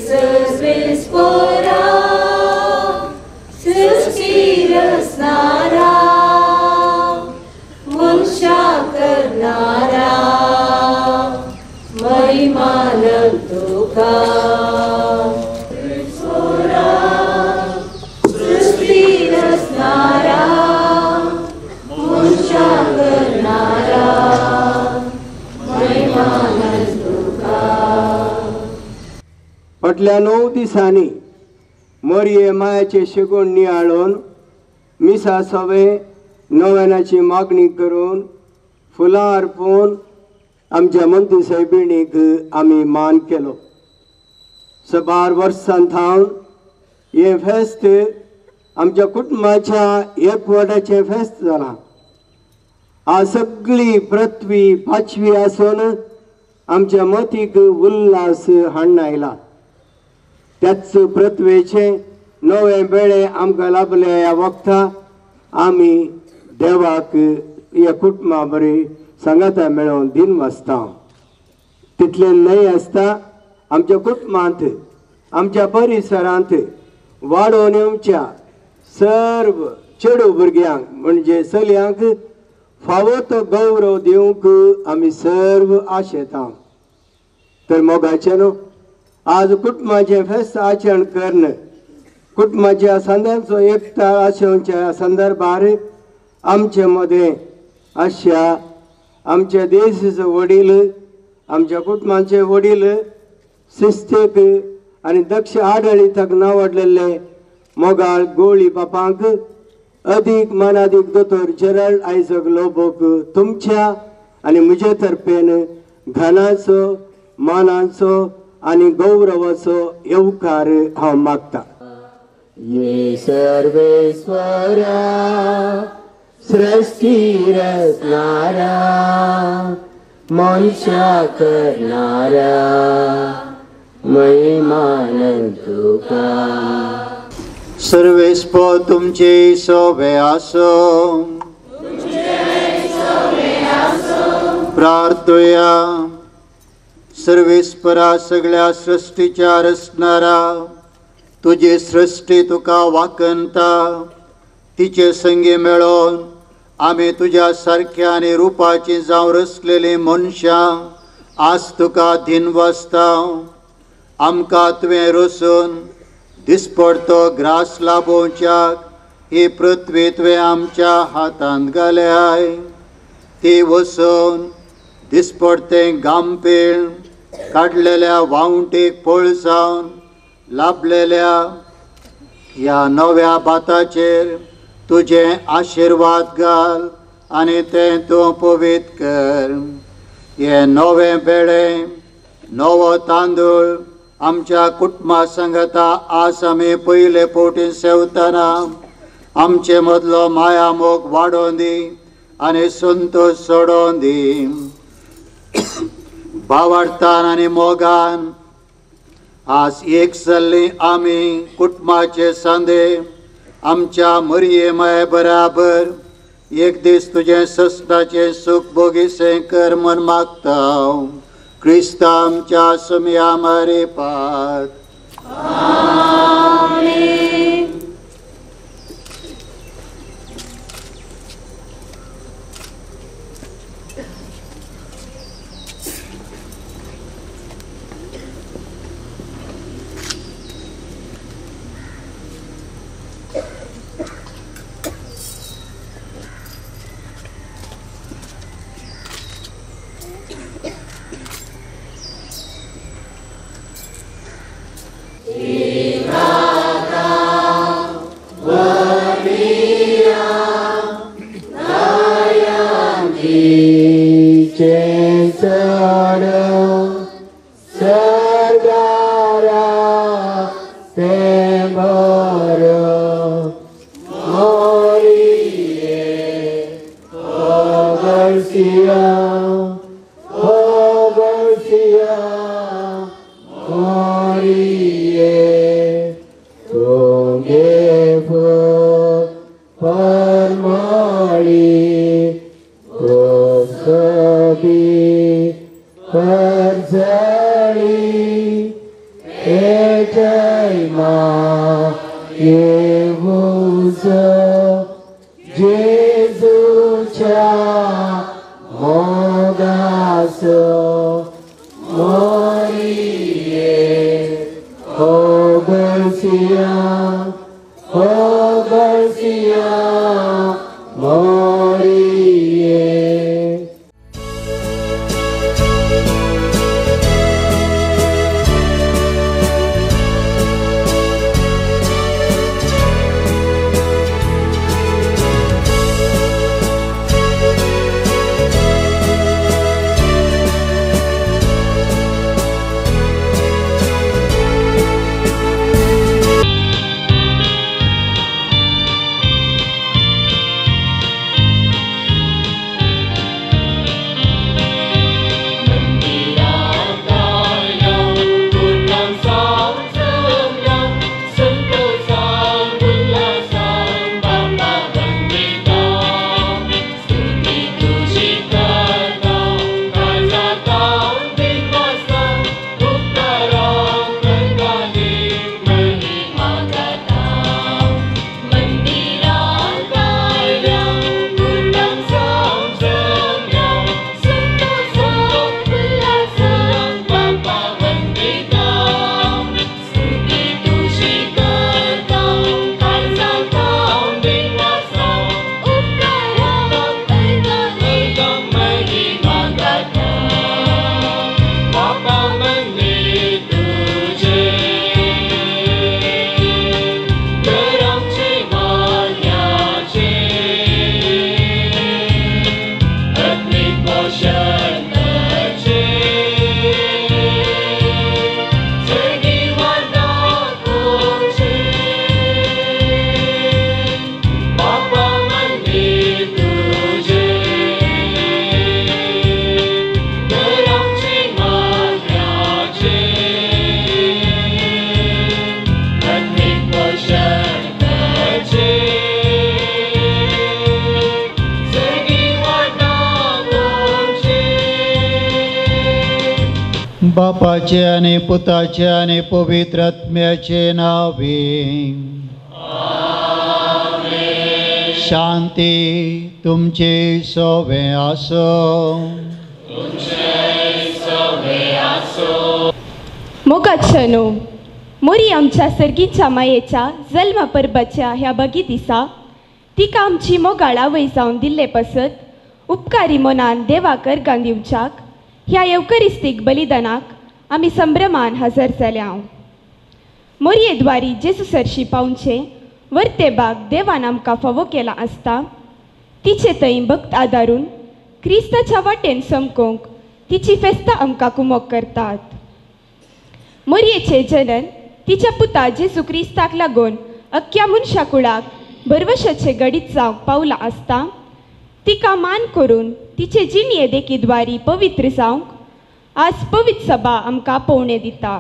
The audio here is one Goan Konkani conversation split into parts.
सर्वेस्पोरा सृष्टी रचणारा मनशा करणारा महिमान तुका. सर्वेस्पोरा सृष्टी रचणारा मनशा करणारा महिमान तुका. फाटल्या 9 दिसांनी मोरये मायाचे शेगूण नियाळून मिसा सवे नव्यानाची मागणी करून फुलां अर्पून आमच्या मंत्री सायबिणीक आमी मान केलो. सबार वर्सां थावन हें फेस्त आमच्या कुटुंबाच्या एकवटाचें फेस्त जालां. आज सगळी पृथ्वी पाचवी आसून आमच्या मतीक उल्हास हाडून आयला. त्याच पृथ्वेचें नवें बेळे आमकां लाभले ह्या वखता आमी देवाक ह्या कुटुंबा बरी सांगाता मेळोवन दिन वाचता. तितलें न्हय आसता आमच्या कुटुंबांत आमच्या परिसरांत वाडोवन येवच्या सर्व चेडू भुरग्यांक म्हणजे चलयांक फावो तो गौरव दिवंक आमी सर्व आशेता. तर मोगाचें न्हू आज कुटुंबाचें फेस्त आचरण करून कुटुंबाच्या संदांचो एकता आशेवच्या संदर्भार आमचे मदें अशा आमच्या देशाचो वडील आमच्या कुटुंबाचे वडील शिस्तेक आनी दक्ष आडळिताक नांवाडलेले मोगाळ गोळी बापांक अदीक मानादीक दोतोर जेराल्ड आयजक लोबोक तुमच्या आनी म्हजे तर्फेन घनाचो मानाचो आनी गौरवाचो येवकार हांव मागता. ये सर्वेश्वरा सृष्टी रचणारा मनशा करणारा महिमान तुका. सर्वेस्पोर तुमचे सोबे आसो. प्रार्थुया. सर्वेस्परा सगळ्या सृष्टीच्या रचणारा तुजी सृष्टी तुका वाकनता तिचे संगी मेळोवन आमी तुज्या सारक्या आनी रुपाची जावं रचलेली मनशां आज तुका दिनवासता. आमकां तुवें रचून दिसपडतो ग्रास लाभोवच्याक ही पृथ्वी तुवें आमच्या हातांत घाल्याय. ती वचून दिसपडतें गांपीळ काडलेल्या वावटीक पळसावन लाभलेल्या ह्या नव्या भाताचेर तुजें आशिर्वाद घाल आनी तें तूं पवित्र कर. हें नवें बेळें नवो तांदूळ आमच्या कुटुंबा सांगता आज आमी पयले फावटी सेवतना आमचे मदलो माया मोग वाडोवन दी आनी संतोश सोडोवन दी. भावार्थान आनी मोगान आज एक जाल्ली आमी कुटुंबाचे सांदे आमच्या मरये माये बराबर एक दीस तुजें सस्ताचें सूख भोगीसें कर म्हण मागता. क्रिस्ता आमच्या सुमया मारे पात. येवजो जेजूच्या मोगाचो मोरिये होगळसिया होगळसिया मोरिये. बापाचे आनी पुताचे आनी पवित्र आत्म्याचे नावे शांती तुमचे सोवे आसो. मोगाच्यानो, मोरी आमच्या सर्गीच्या मायेच्या जल्म परबाच्या ह्या बगी दिसा तिका आमची मोगाळ आवय जावन दिल्ले पसत उपकारी मनान देवाक अर्गां दिवच्याक ह्या येवकरिस्तीक बलिदानाक आमी संभ्रमान हजर जाल्या. मोरये द्वारी जेजू सरशी पावचे वर्ते बाग देवान आमकां फावो केला आसता तिचे थंय भक्त आदारून क्रिस्ताच्या वाटेन समकोंक तिची फेस्तां आमकां कुमोक करतात. मोरयेचें जनन तिच्या पुता जेजू क्रिस्ताक लागून अख्ख्या मनशा कुळाक भरवशाचे घडीत जावंक पावलां आसता तिका मान करून तिचे जिणये देखीद्वारी पवित्र जावंक आज पवित्र सभा आमकां पोवणे दिता.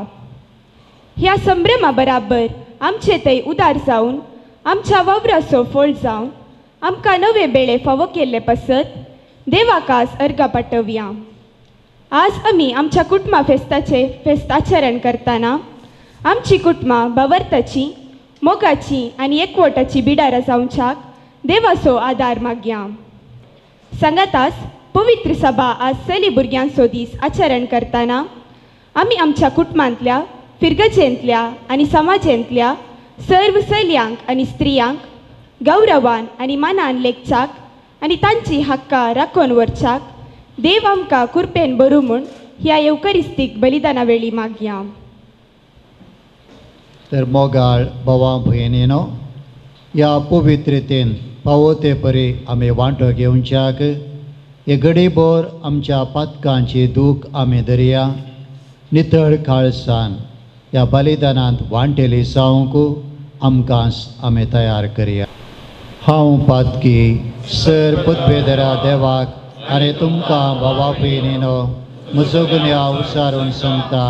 ह्या संभ्रमा बराबर आमचे थंय उदार जावन आमच्या वावराचो फळ जावन आमकां नवे बेळे फावो केल्ले पसत देवाक आज अर्गां पाठोवया. आज आमी आमच्या कुटुंबा फेस्ताचे फेस्त आचरण करतना आमची कुटुंबां भावार्थाची मोगाची आनी एकवटाची बिडारां जावच्याक देवाचो आदार मागया. सांगातास पवित्र सभा आज चली भुरग्यांचो दीस आचरण करतना आमी आमच्या कुटुंबांतल्या फिरगजेंतल्या आनी समाजेंतल्या सर्व चलयांक आनी स्त्रियांक गौरवान आनी मानान लेखच्याक आनी तांची हक्कां राखून व्हरच्याक देव आमकां कुरपेन बरू म्हूण ह्या येवकरिस्तीक बलिदाना वेळी मागया. तर मोगाळ भावा भयणीनो, ह्या पवित्रतेन फावो ते परी आमी वांटो घेवच्याक हे घडीभर आमच्या पातकांची दूख आमी दरया नितळ काळसान ह्या बलिदानांत वांटेली जावंक आमकां आमी तयार करया. हांव पातकी सर पदवेदरा देवाक आनी तुमकां भावा भयणीनो म्हजो गुन्यांव उसारून सांगता,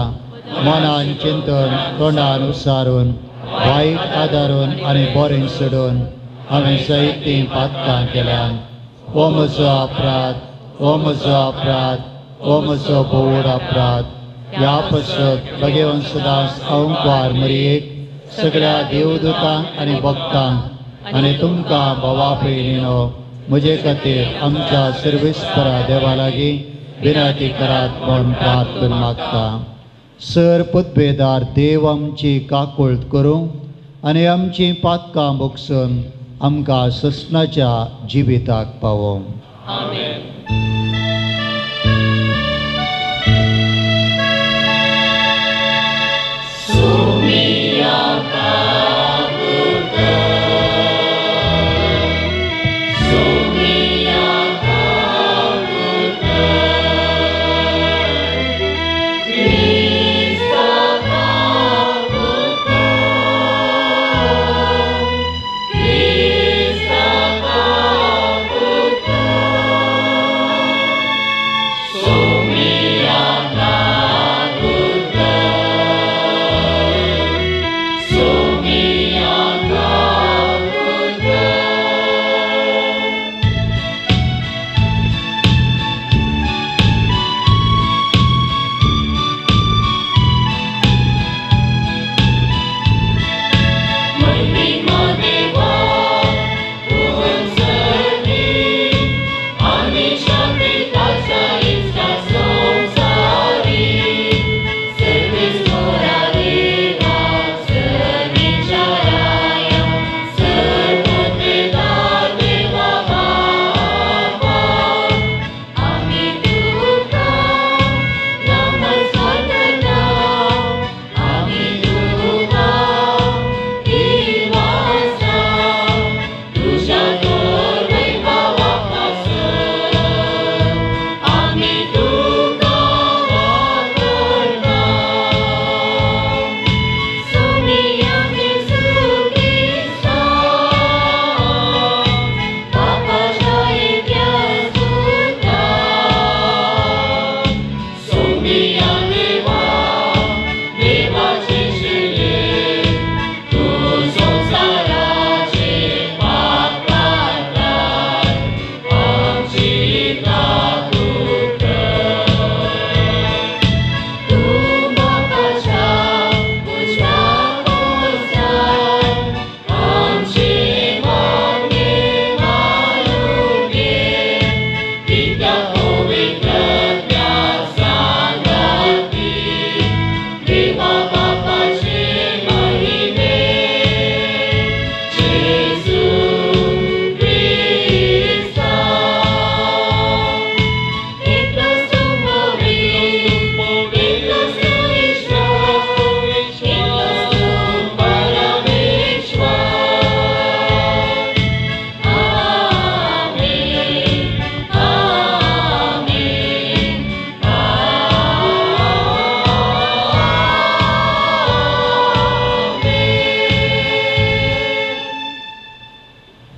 मनान चिंतून तोंडान उसारून वायट आदारून आनी बरें सोडून हांवें जायतीं पातकां केल्यान. हो म्हजो अपराध, हो म्हजो अपराध, हो म्हजो भोवड अपराध. ह्या पसत भगेवन सदांच अंकवार मरयेक सगळ्या देवदूतांक आनी भक्तांक आनी तुमकां भावा भयणीनो म्हजे खातीर आमच्या सर्वेस्परा देवा लागीं विनंती करात म्हूण प्रार्थना मागता. सर पदवेदार देव आमची काकुळट करूं आनी आमची पातकां भोगसून आमकां ससनाच्या जिविताक पावोवं.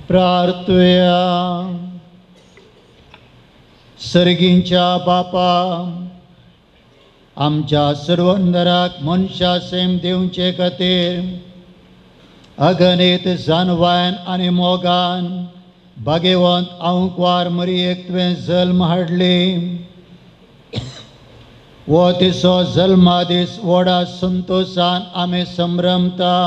प्रार्थुया. सर्गींच्या बापा, आमच्या सर्वंदराक मनशा सेम दिवचे खातीर अगणीत जानवायन आनी मोगान भागेवंत आंकवार मरियेक तुवें जल्म हाडली. वो तिचो जल्मा दीस व्हडा संतोशान आमी संभ्रमता.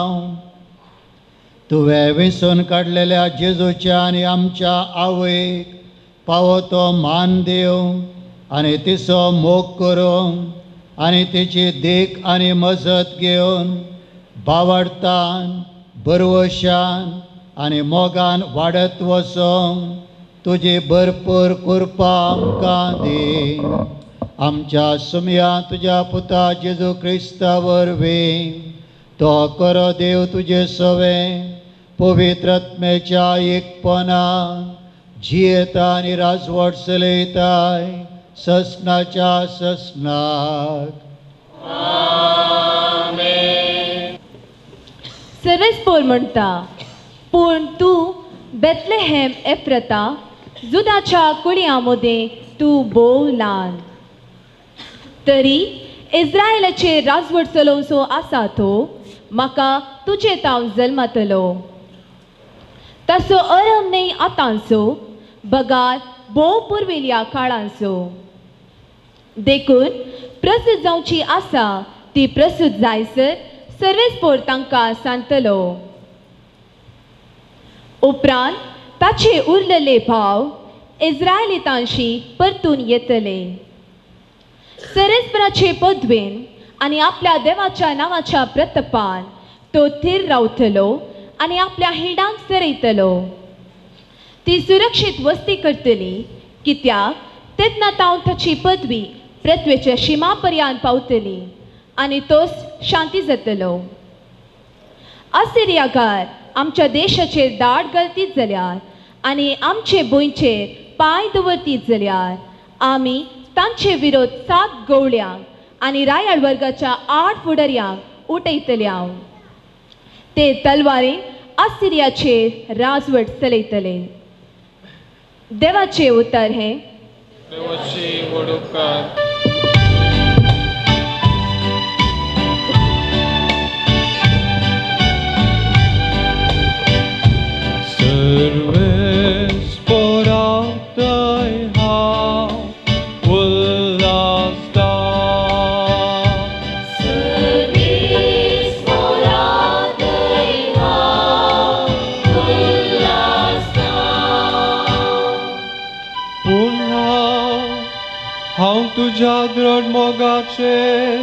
तुवें विसून काडलेल्या जेजूच्या आनी आमच्या आवयक पावो तो मान दिवं आनी तिचो मोग करूंक आनी तिची देख आनी मजत घेवन बावडतान बरवशान आनी मोगान वाडत वचोंक तुजी भरपूर कृपा आमकां दी. आमच्या सुमया तुज्या पुता जेजू क्रिस्ता वरवीं तो करो देव तुजे सवें पवित्र आत्म्याच्या एकपणान जियेता आनी राजवट चलयताय ससनाच्या ससनाक. सर्वेस्पोर म्हणटा, पूण तूं बेथलेहेम एफ्रता जुदाच्या कुळयां मदें तूं भोव ल्हान, तरी इस्रायलाचेर राजवट चलोवचो आसा तो म्हाका तुजे तावन जल्मतलो. तसो अरम न्हय आतांचो, बगार भोव पुर्विल्ल्या काळांचो. देखून प्रसिद्ध जावची आसा ती प्रसिद्ध जायसर सर्वेस्पोर तांकां सांगतलो. उपरांत ताचे उरलेले भाव इस्रायलितांशी परतून येतले. सर्वेस्पराचे पदवेन आनी आपल्या देवाच्या नांवाच्या प्रतपान तो थीर रावतलो आनी आपल्या हिंडांक सरयतलो. ती सुरक्षीत वस्ती करतली, कित्याक तेन्ना तावन ताची पदवी पृथ्वेच्या शिमा पर्यंत पावतली आनी तोच शांती जातलो. असिरियाकार आमच्या देशाचेर दाट घालतीत जाल्यार आनी आमचे भुंयचेर पांय दवरतीत जाल्यार आमी तांचे विरोध 7 गवळ्यांक आनी रायाळ वर्गाच्या 8 फुडाऱ्यांक उठयतले. हांव ते तलवारीन असिरियाचेर राजवट चलयतले. देवाचे उतर हें. तुज्या दृढ मोगाचेर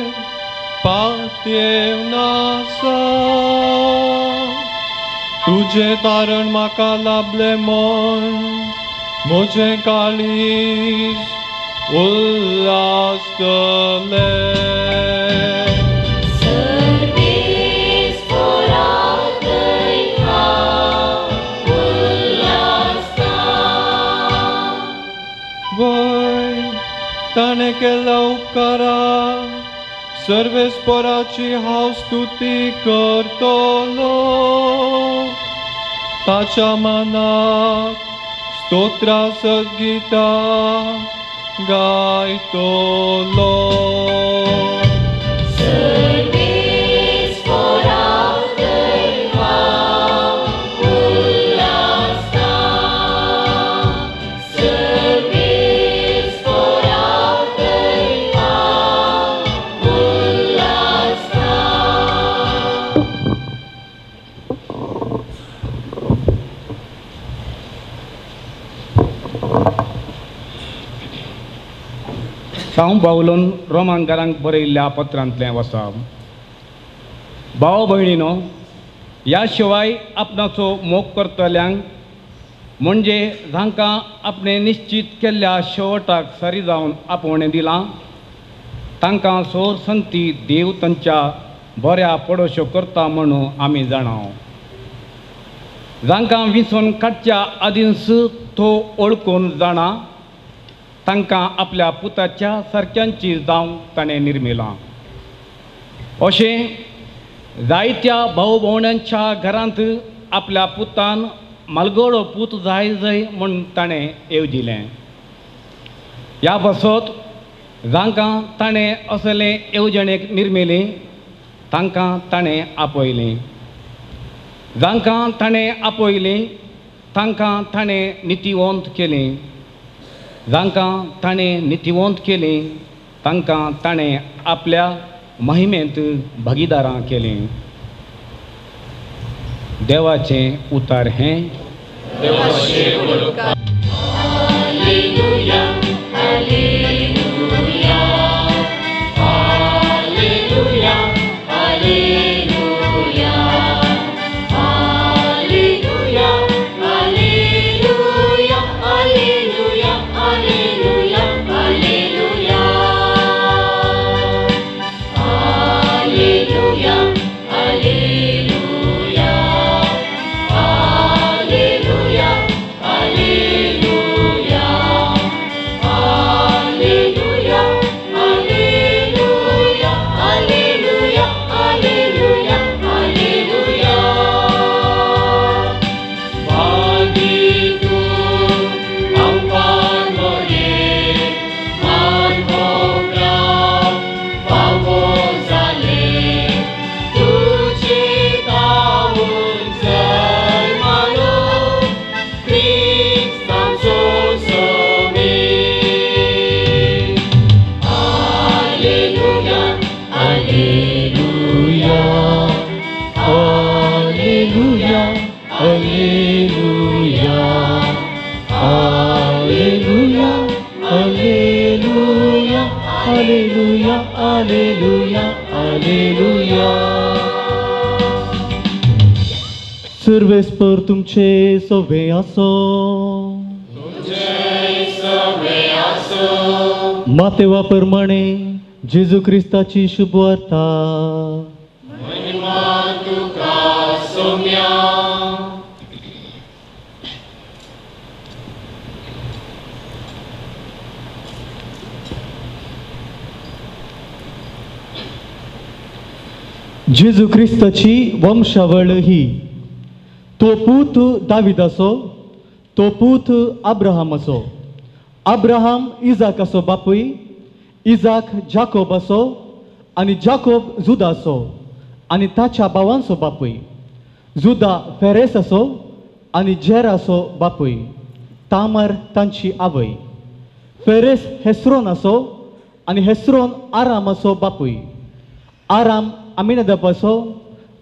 पातयेवन आसा, तुजें तारण म्हाका लाभलें म्हूण म्हजें काळीज उल्हासतलें. ताणें केला उपकारा सर्वेस्पराची हांव स्तुती करतलो, ताच्या मनाक स्तोत्रा सद्गीता गायतलो. सावं बावलोन रोमांकारांक बरयल्ल्या पत्रांतलें वसा. भाव भयणीनो, ह्या शिवाय आपणाचो मोग करतल्यांक म्हणजे जांकां आपणें निश्चीत केल्ल्या शेवटाक सरी जावन आपोवणें दिलां तांकां सोर संती देव तांच्या बऱ्या पडोश्यो करता म्हणून आमी जाणाव. जांकां विंचून काडच्या आदींच तो ओळखून जाणा तांकां आपल्या पुताच्या सारक्यांची जावंक ताणें निर्मिलां. अशें जायत्या भाव भोवण्यांच्या घरांत आपल्या पुतान मालगडो पूत जाय जाय म्हूण ताणें येवजिलें. ह्या पासत जांकां ताणें असले येवजणेक निर्मिली तांकां ताणें आपयलीं, जांकां ताणें आपयलीं तांकां ताणें नितीवंत केलीं, जांकां ताणें नितीवंत केलीं तांकां ताणें आपल्या महिमेंत भागीदारां केलीं. देवाचें उतार हें. Alleluia, Alleluia, Alleluia. सर्वेस्पर तुमचे सवे आसो. मातेवा प्रमाणे जेजू क्रिस्ताची शुभवार्ता. जेजू क्रिस्ताची वंशावळ ही. तो पूत दाविदाचो, तो पूत अब्राहमाचो, अब्राहम इजाकाचो बापूय, इजाक जाकोबाचो आनी जाकोब जुदाचो आनी ताच्या भावांचो बापूय, जुदा फेरेसाचो आनी जेराचो बापूय, तामर तांची आवय, फेरेस हेस्रोनाचो आनी हेस्रोन आरामाचो बापूय, आराम अमिनादाबाचो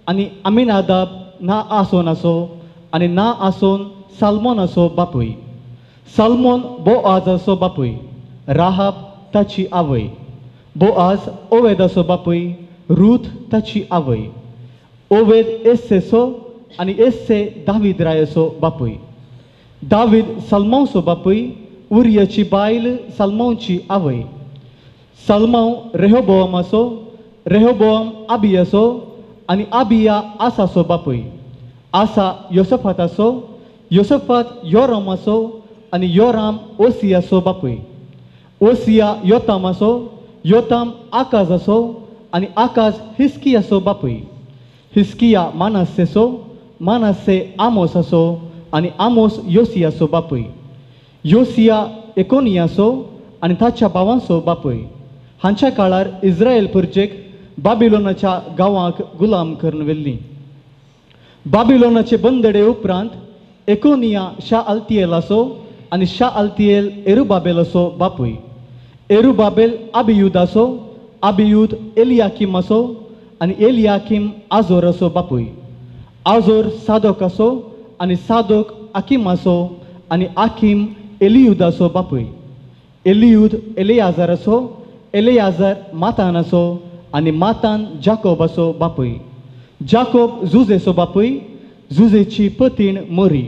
आनी अमिनादाब ना आसोनाचो आनी ना आसोन साल्मोनाचो बापूय, साल्मोन बोआजाचो बापूय, राहाब ताची आवय, बोआज ओवेदाचो बापूय, रूथ ताची आवय, ओवेद एस्सेचो आनी एस्से दावीद रायाचो बापूय, दावीद सलमांवचो बापूय, उरियाची बायल सलमांवची आवय, सलमांव रेहोबोआमाचो, रेहोबोआम आबियाचो आनी आबिया आसाचो बापूय, आसा योसफाताचो, योसफात योरामाचो आनी योराम ओसियाचो बापूय, ओसिया योतामाचो, योताम आकाजाचो आनी आकाज हिस्कियाचो बापूय, हिस्किया मानासेचो, मानासे आमोसाचो आनी आमोस योसियाचो बापूय, योसिया एकोनियाचो आनी ताच्या भावांचो बापूय. हांच्या काळार इस्रायल पुर्जेक बाबिलोनाच्या गांवाक गुलाम करून व्हेल्ली. बाबिलोनाचे बंदडे उपरांत एकोनिया शाह अल्तियेलाचो आनी शाह अल्तियेल एरुबाबेलाचो बापूय, एरुबाबेल आबियुदाचो, आबियुद एलियाकिमाचो आनी एलियाकिम आजोराचो बापूय, आजोर सादोकाचो आनी सादोक आकिमाचो आनी आकिम एलियुदाचो बापूय, एलियुद एलियाजाराचो, एलियाजार मातानाचो आनी मातान जाकोबाचो बापूय, जाकोब जुजेचो बापूय, जुजेची पतीण मरी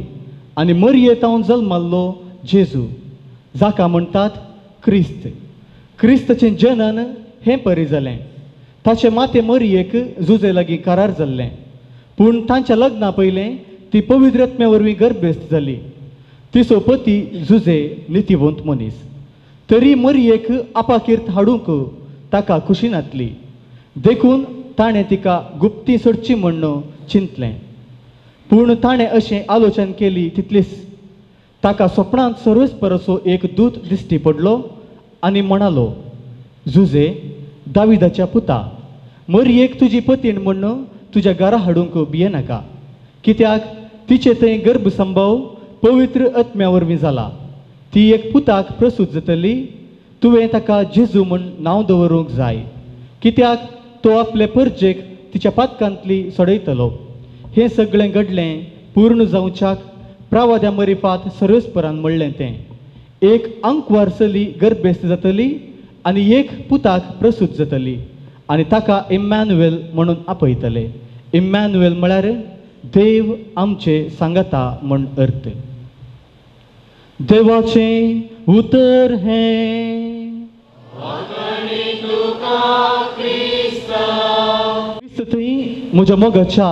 आनी मरये तावन जल्माल्लो जेजू, जाका म्हणटात क्रिस्त. क्रिस्ताचें जनन हें परी जालें. ताचे माते मरयेक जुजे लागीं करार जाल्लें, पूण तांच्या लग्ना पयलें ती पवित्र आत्म्या वरवीं गर्भेस्त जाली. तिचो पती जुजे नितीवंत मनीस, तरी मरयेक आपाकीर्त हाडूंक ताका खुशी नातली, देखून ताणें तिका गुप्ती सोडची म्हण्ण चिंतलें. पूण ताणें अशें आलोचन केली तितलीच ताका सपनांत सर्वेस्पराचो एक दूत दिश्टी पडलो आनी म्हणालो, जुजे दाविदाच्या पुता, मरयेक तुजी पतीण म्हण्ण तुज्या घरा हाडूंक भियेनाका, कित्याक तिचे थंय गर्भसंभव पवित्र आत्म्या वरवीं जाला. ती एक पुताक प्रसूत जातली, तुवें ताका जेजू म्हूण नांव दवरूंक जाय, कित्याक तो आपले परजेक तिच्या पातकांतली सोडयतलो. हें सगळें घडलें पूर्ण जावच्याक प्रावाद्या मरिफात सर्वेस्परान म्हणलें तें, एक आंकवार चली गर्भेस्त जातली आनी एक पुताक प्रसूत जातली आनी ताका इम्मॅन्युएल म्हणून आपयतले. इम्मॅन्युएल म्हळ्यार देव आमचे सांगाता म्हण अर्थ. देवाचें उतर हें. थंय म्हज्या मोगाच्या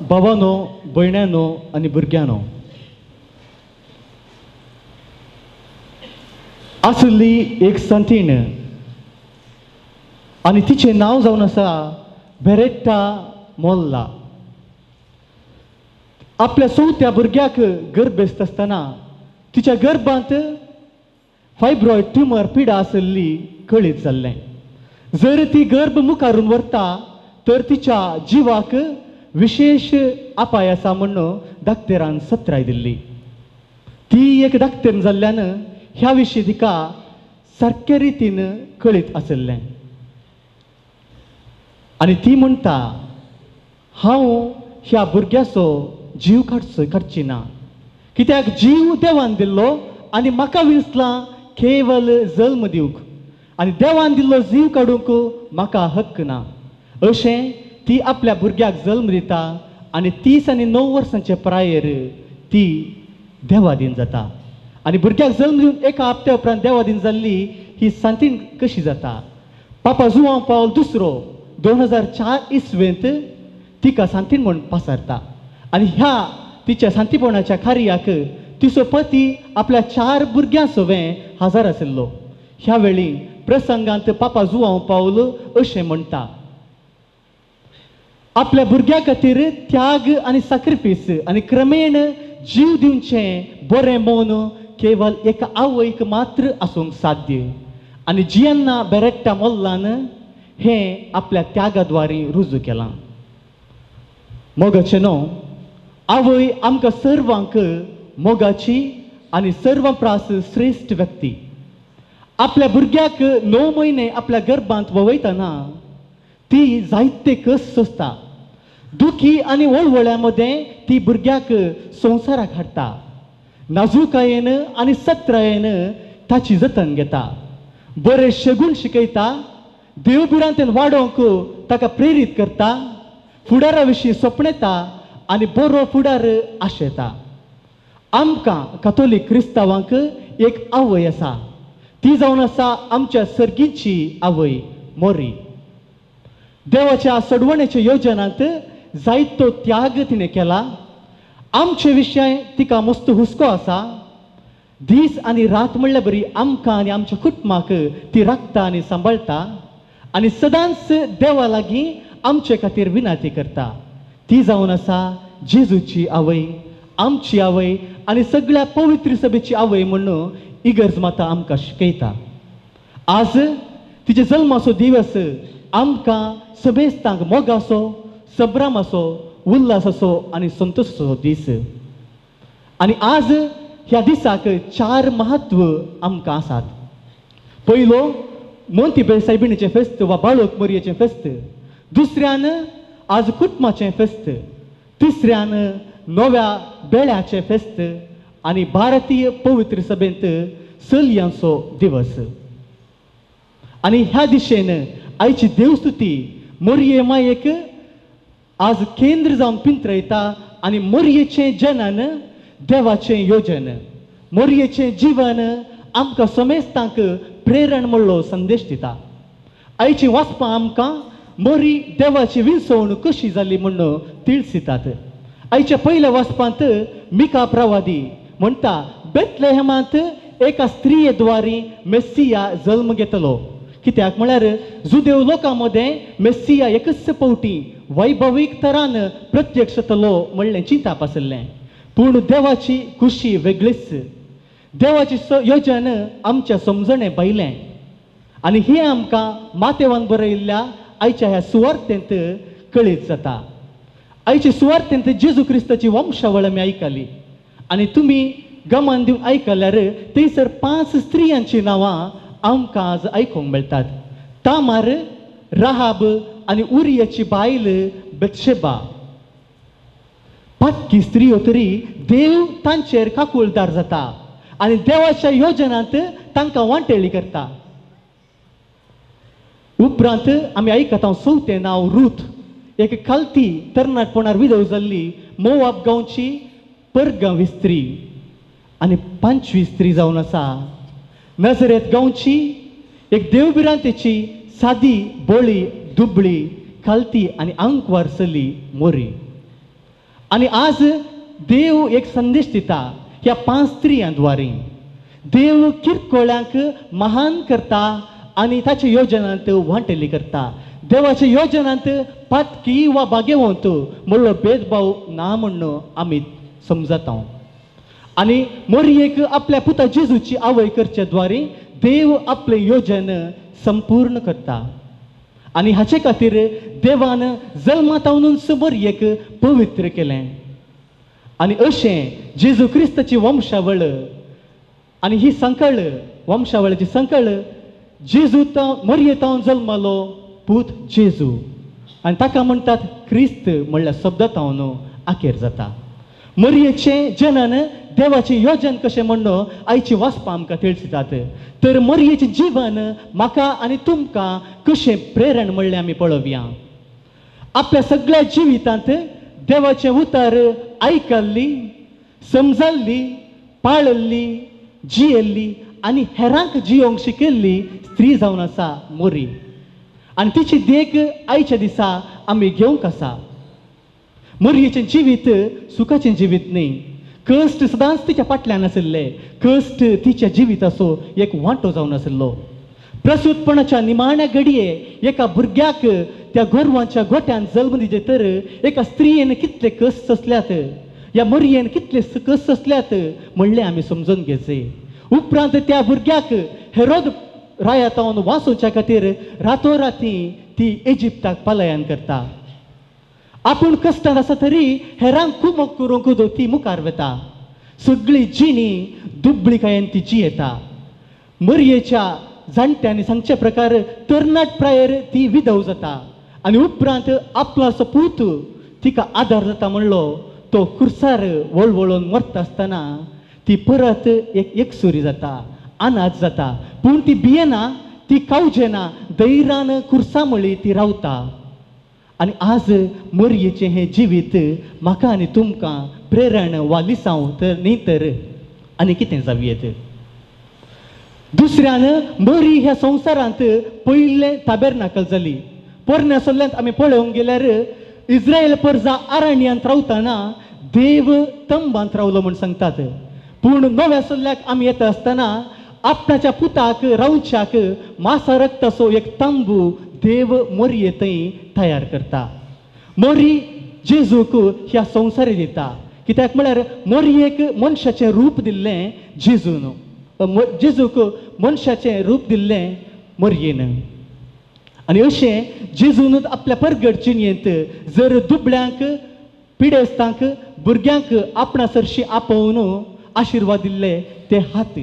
भावानो, भयण्यानो आनी भुरग्यांनो, आसली एक संतीण आनी तिचें नांव जावन आसा बेरेट्टा मोल्ला. आपल्या चवथ्या भुरग्याक गर्भेस्त आसतना तिच्या गर्भांत फायब्रॉयड ट्युमर पिडा आसली कळीत जाल्लें. जर ती गर्भ मुखारून व्हरता तर तिच्या जिवाक विशेश अपाय आसा म्हूण डाक्टरान सत्राय दिल्ली. ती एक डाक्टर जाल्ल्यान ह्या विशीं तिका सारके रितीन कळीत आशिल्लें आनी ती म्हणटा, हांव ह्या भुरग्याचो जीव काडची ना, कित्याक जीव देवान दिल्लो आनी म्हाका विसलां केवल जल्म दिवंक आनी देवान दिल्लो जीव काडूंक म्हाका हक्क ना. अशें ती आपल्या भुरग्याक जल्म दिता आनी 30 आनी 9 वर्सांचे प्रायेर ती देवादीन जाता. आनी भुरग्याक जल्म दिवन एका हप्त्या उपरांत देवादीन जाल्ली ही सांतीन कशी जाता. पापा जुवांव पावल दुसरो 2004 इसवेंत तिका सांतीन म्हूण पासारता आनी ह्या तिच्या सांतीपणाच्या कार्याक तिचो पती आपल्या 4 भुरग्यां सवें हजर आशिल्लो. ह्या वेळी प्रसंगांत पापा जुवांव पावल अशें म्हणटा, आपल्या भुरग्या खातीर त्याग आनी साक्रिफीस आनी क्रमेण जीव दिवचें बरें मौन केवल एका आवयक मात्र आसूंक साध्य. आनी जियन्ना बेरेट्टा मोल्लान हें आपल्या त्यागाद्वारे रुजू केलां. मोगाचें न्हू आवय आमकां सर्वांक मोगाची आनी सर्वां प्रास श्रेश्ठ व्यक्ती. आपल्या भुरग्याक 9 म्हयने आपल्या गर्भांत वळयतना ती जायते कस सोंसता. दुखी आनी वळवळ्या मदें ती भुरग्याक संवसाराक हाडटा. नाजुकायेन आनी सत्रायेन ताची जतन घेता, बरें शेगूण शिकयता, देवभिरांतेन वाडोवंक ताका प्रेरीत करता, फुडारा विशीं सपनेता आनी बरो फुडार आशेता. आमकां कातोलीक क्रिस्तांवांक एक आवय आसा, ती जावन आसा आमच्या सर्गीची आवय मोरी. देवाच्या सोडवणेच्या योजनांत जायतो त्याग तिणें केला. आमचे विशय तिका मस्त हुस्को आसा. दीस आनी रात म्हणल्यार बरी आमकां आनी आमच्या कुटुंबाक ती राखता आनी सांबाळटा आनी सदांच देवा लागीं आमचे खातीर विनंती करता. ती जावन आसा जेजूची आवय, आमची आवय आनी सगळ्या पवित्र सभेची आवय म्हणून इगर्ज माता आमकां शिकयता. आज तिचे जल्माचो दिवस आमकां समेस्तांक मोगाचो, संभ्रमाचो, उल्हासाचो आनी संतोशाचो दीस. आनी आज ह्या दिसाक 4 महत्व आमकां आसात. पयलो मोंतीबेल सायबिणीचें फेस्त वा बाळोक मोरयेचें फेस्त, दुसऱ्यान आज कुटुंबाचें फेस्त, तिसऱ्यान नव्या बेळ्याचें फेस्त आनी भारतीय पवित्र सभेंत चलयांचो दिवस. आनी ह्या दिशेन आयची देवस्तुती मोरये मायेक आज केंद्र जावन पिंत्रयता आनी मोरयेचें जनन देवाचें योजन, मोरयेचें जिवन आमकां समेस्तांक प्रेरण म्हणलो संदेश दिता. आयची वाचपां आमकां मोरी देवाची विंचवण कशी जाली म्हूण तिळसितात. आयच्या पयल्या वाचपांत मिका प्रवादी म्हणटा, बेतलेहमांत एका स्त्रिये द्वारी मेस्सिया जल्म घेतलो. कित्याक म्हळ्यार जुदेव लोकां मदें मेस्सिया एकच पावटी वैभवीक तरान प्रत्यक्ष जातलो म्हणलें चिंताप आशिल्लें. पूण देवाची खुशी वेगळीच, देवाची योजन आमच्या समजणे भायलें. आनी हें आमकां मातेवान बरयल्ल्या आयच्या ह्या सुवार्तेंत कळीत जाता. आयचे सुवार्तेंत जेजू क्रिस्ताची वंशावळ आमी आयकली आनी तुमी गमान दिवन आयकल्यार थंयसर 5 स्त्रियांचीं नांवां आमकां आज आयकूंक मेळटात. तामार, राहाब आनी उरियाची बायल बेतशेबा. पातकी स्त्रियो तरी देव तांचेर काकुळदार जाता आनी देवाच्या योजनांत तांकां वांटेली करता. उपरांत आमी आयकता चवथें नांव रूथ, एक खालती तरणाटपणार विधव जाल्ली मोवाब गांवची परगांवी स्त्री. आनी 5वी स्त्री जावन आसा नजरेत गांवची एक देवभिरांतेची सादी बोळी दुबळी खालती आनी आंकवार चली मोरी. आनी आज देव एक संदेश दिता ह्या 5 स्त्रियां द्वारे. देव किरकोळ्यांक महान करता आनी ताच्या योजनांत वांटेली करता. देवाच्या योजनांत पातकी वा भाग्यवंत म्हणलो भेदभाव ना म्हण आमी समजता. आनी मोरयेक आपल्या पुता जेजूची आवय करचे द्वारे देव आपलें योजन संपूर्ण करता. आनी हाचे खातीर देवान जल्मातावनूच मोरयेक पवित्र केलें. आनी अशें जेजू क्रिस्ताची वंशावळ आनी ही संकळ वंशावळाची संकळ जेजू मोरयेतावन जल्मालो पूत जेजू आनी ताका म्हणटात क्रिस्त म्हणल्यार शब्दातावन आखेर जाता. मोरयेचें जनन देवाचें योजन कशें म्हणून आयची वाचपां आमकां तिळसितात. तर मोरयेचें जिवन म्हाका आनी तुमकां कशें प्रेरण म्हणलें आमी पळोवया. आपल्या सगळ्या जिवितांत देवाचें उतर आयकल्ली, समजल्ली, पाळल्ली, जियेल्ली आनी हेरांक जियोंक शिकयल्ली स्त्री जावन आसा मोरी. आनी तिची देख आयच्या दिसा आमी घेवंक आसा. मोरयेचें जिवीत सुखाचें जिवीत न्ही. कश्ट सदांच तिच्या फाटल्यान आशिल्ले. कश्ट तिच्या जिविताचो एक वांटो जावन आशिल्लो. प्रसूतपणाच्या निमाण्या घडये एका भुरग्याक त्या गोरवांच्या गोट्यान जल्म दिजे तर एका स्त्रियेन कितले कश्ट सोंसल्यात, ह्या मोरयेन कितले कश्ट सोंसल्यात म्हणलें आमी समजून घेवचें. उपरांत त्या भुरग्याक हेरोद रायातावन वाचोवच्या खातीर रातोराती ती इजिप्ताक पलायन करता. आपूण कश्टान आसा तरी हेरांक कुमक करूंक ती मुखार वता. सगळी जिणी दुबळिकायेन ती जियेता. मरयेच्या जाणट्यांनी सांगचे प्रकार तरणाट प्रायेर ती विधव जाता आनी उपरांत आपलो पूत तिका आदार जाता म्हणलो तो कुर्सार वळवळून मरता आसतना ती परत एक एकसुरी जाता, अनाथ जाता. पूण ती भियेना, ती कावजेना, धैर्यान कुर्सा मळी ती रावता. आनी आज मरयेचें हें जिवीत म्हाका आनी तुमकां प्रेरण वा लिसांव तर न्ही तर आनी कितें जावं येत. दुसऱ्यान मरी ह्या संवसारांत पयलें ताबेरनाकल जाली. पोरण्या सल्ल्यांत आमी पळोवंक गेल्यार इस्रायल परजा आरण्यांत रावतना देव तंबांत रावलो म्हूण सांगतात. पूण नव्या सल्ल्याक आमी येता आसतना आपणाच्या पुताक रावच्याक मासा रक्ताचो एक तंबू देव मोरये थंय तयार करता. मोरी जेजूक ह्या संवसारी दिता. कित्याक म्हळ्यार मोरयेक मनशाचें रूप दिल्लें जेजून, जेजूक मनशाचें रूप दिल्लें मोरयेन. आनी अशें जेजून आपल्या परगट जिणेंत जर दुबळ्यांक, पिडेस्तांक, भुरग्यांक आपणा सरशी आपोवन आशिर्वाद दिल्ले ते हात,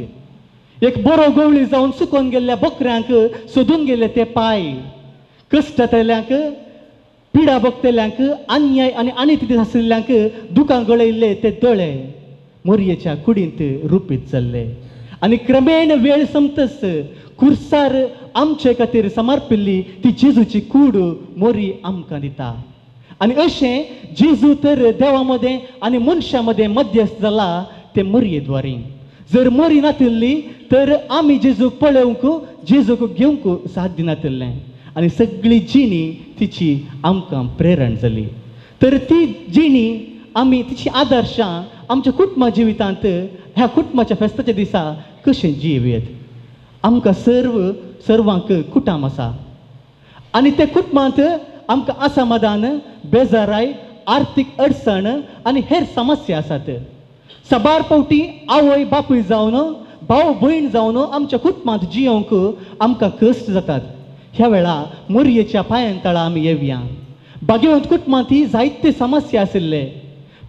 एक बरो गवळी जावन सुकोन गेल्ल्या बकऱ्यांक सोदून गेल्ले ते पांय, कश्टांतल्यांक, पिडा भोगतल्यांक, अन्याय आनी अनिती आशिल्ल्यांक दुकां गळयल्ले ते दोळे मोरयेच्या कुडींत रुपीत जाल्ले. आनी क्रमेण वेळ समतस कुर्सार आमचे खातीर समर्पिल्ली ती जेजूची कूड मोरी आमकां दिता. आनी अशें जेजू तर देवा मदें आनी मनशां मदें मध्यस्थ जाला ते मोरये द्वारी. जर मोरी नातिल्ली तर आमी जेजूक पळोवंक, जेजूक घेवंक साथ दिनातिल्लें. आनी सगळी जिणी तिची आमकां प्रेरण जाली. तर ती जिणी आमी तिची आदर्शां आमच्या कुटुंबा जिवितांत ह्या कुटुंबाच्या फेस्ताच्या दिसा कशें जियेवयेत. आमकां सर्वांक कुटाम आसा आनी ते कुटुंबांत आमकां असमाधान, बेजाराय, आर्थीक अडचण आनी हेर समस्या आसात. साबार फावटी आवय बापूय जावन, भाव भयण जावन आमच्या कुटुंबांत जियोवंक आमकां कश्ट जातात. ह्या वेळा मोरयेच्या पांयां तळा आमी येवया. बागेवंत कुटुंबांत ही जायते समस्या आशिल्ले,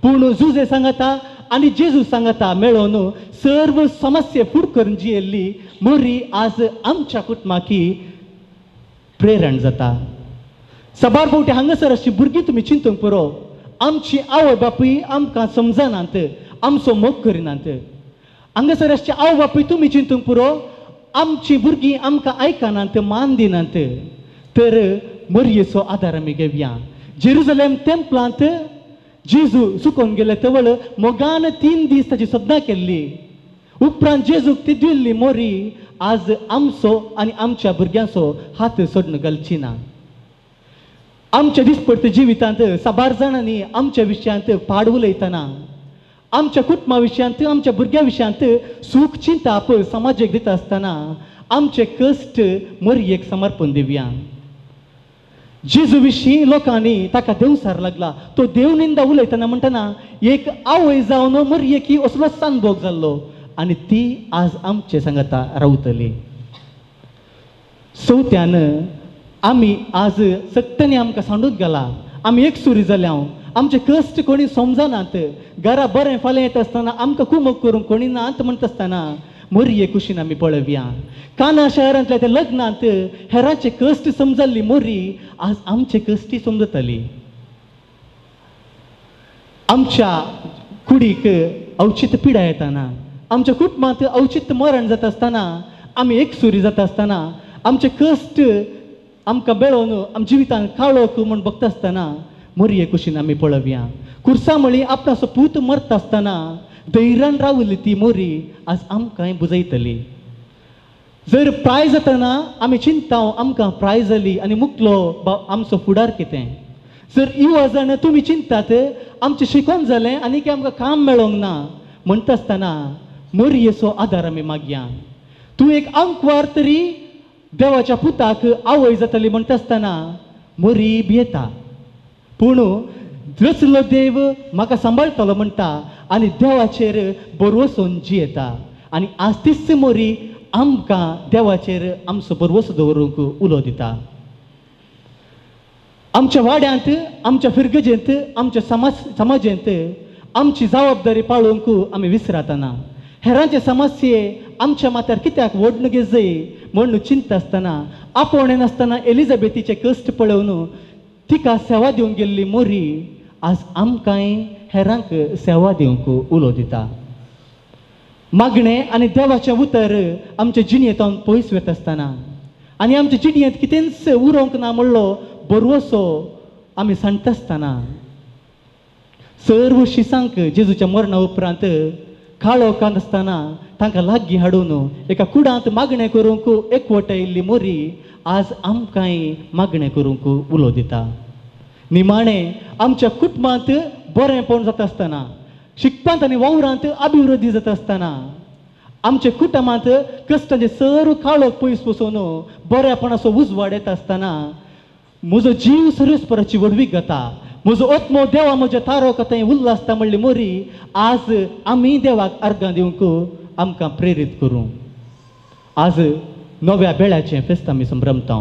पूण जुजे सांगता आनी जेजू सांगता मेळोवन सर्व समस्या फूड करून जियेल्ली मोरी आज आमच्या कुटुंबाकी प्रेरण जाता. साबार फावटी हांगासर अशी भुरगीं तुमी चिंतूंक पुरो, आमची आवय बापूय आमकां समजनात, आमचो मोग करिनात. हांगासर आसची आवय बापूय तुमी चिंतूंक पुरो, आमची भुरगीं आमकां आयकनात, मान दिनात. तर मोरयेचो आदार आमी घेवया. जेरुजलेम टेम्पलांत जेजू चुकोन गेले तवळ मोगान 3 दीस ताची सदना केल्ली. उपरांत जेजूक ती दिल्ली मोरी आज आमचो आनी आमच्या भुरग्यांचो हात सोडून घालची ना. आमच्या दिसपडते जिवितांत साबार जाणांनी आमच्या विशयांत पाड उलयतना, आमच्या कुटुंबा विशयांत, आमच्या भुरग्यां विशयांत सूख चिंताप समाजेक दिता आसतना आमचे कश्ट मोरयेक समर्पण दिवया. जेजू विशीं लोकांनी ताका देवसार लागला. तो देवनिंदा उलयतना म्हणटना एक आवय जावन मोरयेक असलोच अनुभोग जाल्लो आनी ती आज आमचे सांगता रावतली. चवथ्यान आमी आज सत्यानी आमकां सांडून गेला. आमी एकसुरी जाल्या, आमचे कश्ट कोणी समजनात. घरा बरें फाल्यां येता आसतना आमकां कुमक करूंक कोणी नात म्हणटा आसतना मोरये कुशीन आमी पळोवया. काना शहरांतल्या त्या लग्नांत हेरांचे कश्ट समजल्ली मोरी आज आमचे कश्टी समजतली. आमच्या कुडीक अवचित पिडा येताना, आमच्या कुटुंबांत अवचित मरण जाता आसतना, आमी एकसुरी जाता आसतना, आमचे कश्ट आमकां मेळोवन आमच्या जिवितांत काळोख म्हूण बघता आसतना मोरये कुशीन आमी पळोवया. कुर्सा म्हळी आपणाचो पूत मरता आसतना धैर्यान रावली ती मोरी आज आमकांय बुजयतली. जर प्राय जातना आमी चिंता आमकां प्राय जाली आनी मुकलो आमचो फुडार कितें, जर युवा जाण तुमी चिंतात आमचें शिकोन जालें आनी की आमकां काम मेळोंक ना म्हणटा आसतना मोरयेचो आदार आमी मागया. तूं एक आंकवार तरी देवाच्या पुताक आवय जातली म्हणटा आसतना मोरी भियेता, पूण रचलो देव म्हाका सांबाळटलो म्हणटा आनी देवाचेर भरवसून जियेता. आनी आज तीच मोरी आमकां देवाचेर आमचो भरवसो दवरूंक उलो दिता. आमच्या वाड्यांत, आमच्या फिरगजेंत, आमच्या समाजेंत आमची जबाबदारी पाळोवंक आमी विसरातना हेरांचे समस्ये आमच्या माथ्यार कित्याक वोडण घेजय म्हूण चिंता आसतना आपोवणें नासतना एलिझाबेथीचे कश्ट पळोवन तिका सेवा दिवंक गेल्ली मोरी आज आमकांय हेरांक सेवा दिवंक उलो दिता. मागणें आनी देवाचें उतर आमचे जिणेंत पयस वता आसतना आनी आमचे जिणेंत कितेंच उरोवंक ना म्हणलो बरवसो आमी सांगता आसतना सर्व शिसांक जेजूच्या मरणा उपरांत काळो कांत आसतना तांकां लागीं हाडून एका कुडांत मागणें करूंक एकवटायिल्ली मोरी आज आमकांय मागणें करूंक उलो दिता. निमाणें आमच्या कुटुंबांत बरेंपण जाता आसतना, शिकपांत आनी वावरांत अभिवृद्धी जाता आसतना, आमच्या कुटुंबांत कश्टांचे सर्व काळोख पयस वचून बरेपणाचो उजवाड येता आसतना म्हजो जीव सर्वेस्पराची व्हडवीक जाता, म्हजो आत्मो देवा म्हज्या तारो कथें उल्ला आसता म्हणली मोरी आज आमी देवाक अर्गां दिवंक आमकां प्रेरीत करूं. आज नव्या बेळ्याचें फेस्त आमी संभ्रमता.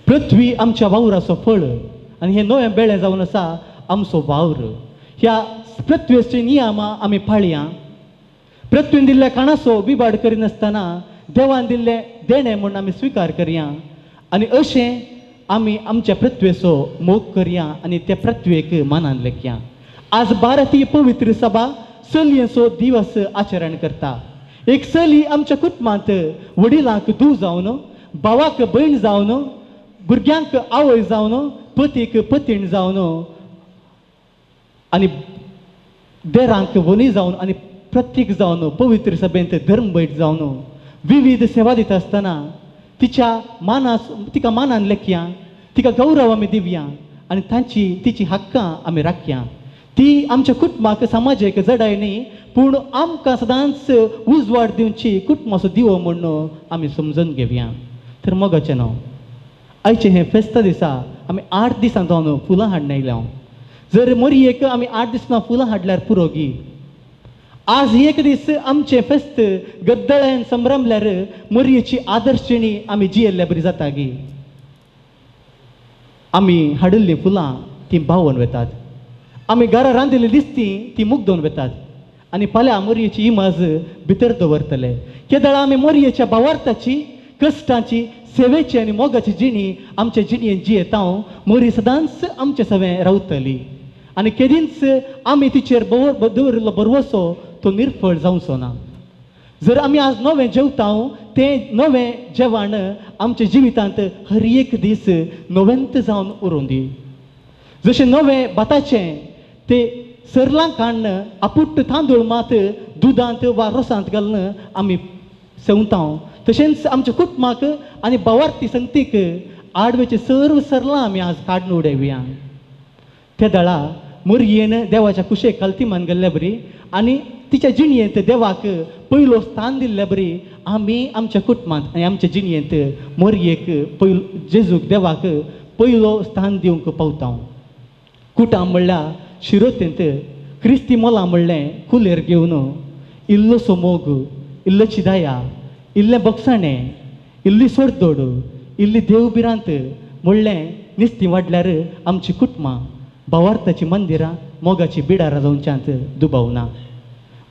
पृथ्वी आमच्या वावराचो फळ आनी हें नवें बेळें जावन आसा आमचो वावर. ह्या पृथ्वेची नियमां आमी पाळया. पृथ्वीन दिल्ल्या खाणाचो बिबाड करिनासतना देवान दिल्लें देणें म्हूण आमी स्विकार करया आनी अशें आमी आमच्या पृथ्वेचो मोग करया आनी त्या पृथ्वेक मानान लेखया. आज भारतीय पवित्र सभा चलयेचो दिवस आचरण करता. एक चली आमच्या कुटुंबांत वडिलांक धूव जावन, भावाक भयण जावन, भुरग्यांक आवय जावन, पतीक पतीण जावन आनी देरांक वनी जावन आनी प्रत्येक जावन पवित्र सभेंत धर्मभैट जावन विविध सेवा दिता आसतना तिच्या मानास तिका मानान लेखया, तिका गौरव आमी दिवया आनी तांची तिची हक्कां आमी राखया. ती आमच्या कुटुंबाक समाजेक जडाय न्ही पूण आमकां सदांच उजवाड दिवची कुटुंबाचो दिवो म्हूण आमी समजून घेवया. तर मोगाचें नांव आयचें हें फेस्ता दिसा आमी 8 दिसां जावन फुलां हाडून आयल्या. जर मोरयेक आमी 8 दिसां फुलां हाडल्यार पुरो गी. आज एक दीस आमचें फेस्त गद्दळ्यान संभ्रमल्यार मोरयेची आदर्श जिणी आमी जियेल्ल्या बरी जाता गी. आमी हाडिल्लीं फुलां तीं बावून वेतात, आमी घरा रांदिल्ली दिसती ती मुगदोवन वेतात आनी फाल्यां मोरयेची इमाज भितर दवरतले. केदळा आमी मोरयेच्या भावार्थाची, कश्टांची, सेवेची आनी मोगाची जिणी आमच्या जिणयेन जियेता मोरी सदांच आमचे सवें रावतली आनी केदींच आमी तिचेर दवरिल्लो भरवसो तो निर्फळ जावचो ना. जर आमी आज नवें जेवता तें नवें जेवण आमच्या जिवितांत हर एक दीस नवेंत जावन उरूं दी. जशें नवें भाताचें ते सरलां काडून आपुट्ट तांदूळ मात दुदांत वा रोसांत घालून आमी सेवता तशेंच आमच्या कुटुंबाक आनी भावार्थी संगतीक आडवेचे सर्व सरलां आमी आज काडून उडोवया. त्या दळा मोरयेन देवाच्या कुशेक कल्ती मान गेल्ल्या बरी आनी तिच्या जिणयेंत देवाक पयलो स्थान दिल्ल्या बरी आमी आमच्या कुटुंबांत आनी आमच्या जिणयेंत मोरयेक पयलो जेजूक देवाक पयलो स्थान दिवंक पावता. कुटां म्हणल्यार शिरोतेंत क्रिस्ती मोलां म्हणलें कुलेर घेवन इल्लोसो मोग, इल्लोची दया, इल्लें बोगसाणें, इल्ली सोडदोड, इल्ली देव भिरांत म्हणलें निस्ती वाडल्यार आमची कुटुंबां भावार्थाची मंदिरां मोगाची बिडारां जावच्यांत दुबावना.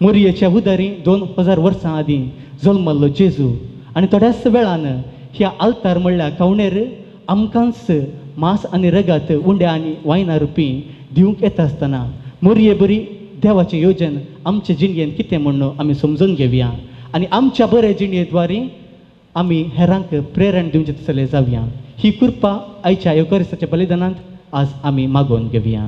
मोरयेच्या उदारी 2000 वर्सां आदीं जल्मल्लो जेजू आनी थोड्याच वेळान ह्या आल्तार म्हणल्यार कवणेर आमकांच मांस आनी रगात उंड्या आनी वायना रुपी दिवंक येता आसतना मोरये बरी देवाचें योजन आमचे जिणयेन कितें म्हूण आमी समजून घेवया आनी आमच्या बरे जिणये द्वारी आमी हेरांक प्रेरण दिवचें तसले जावया. ही कृपा आयच्या येवकारिस्ताच्या बलिदानांत आज आमी मागोवन घेवया.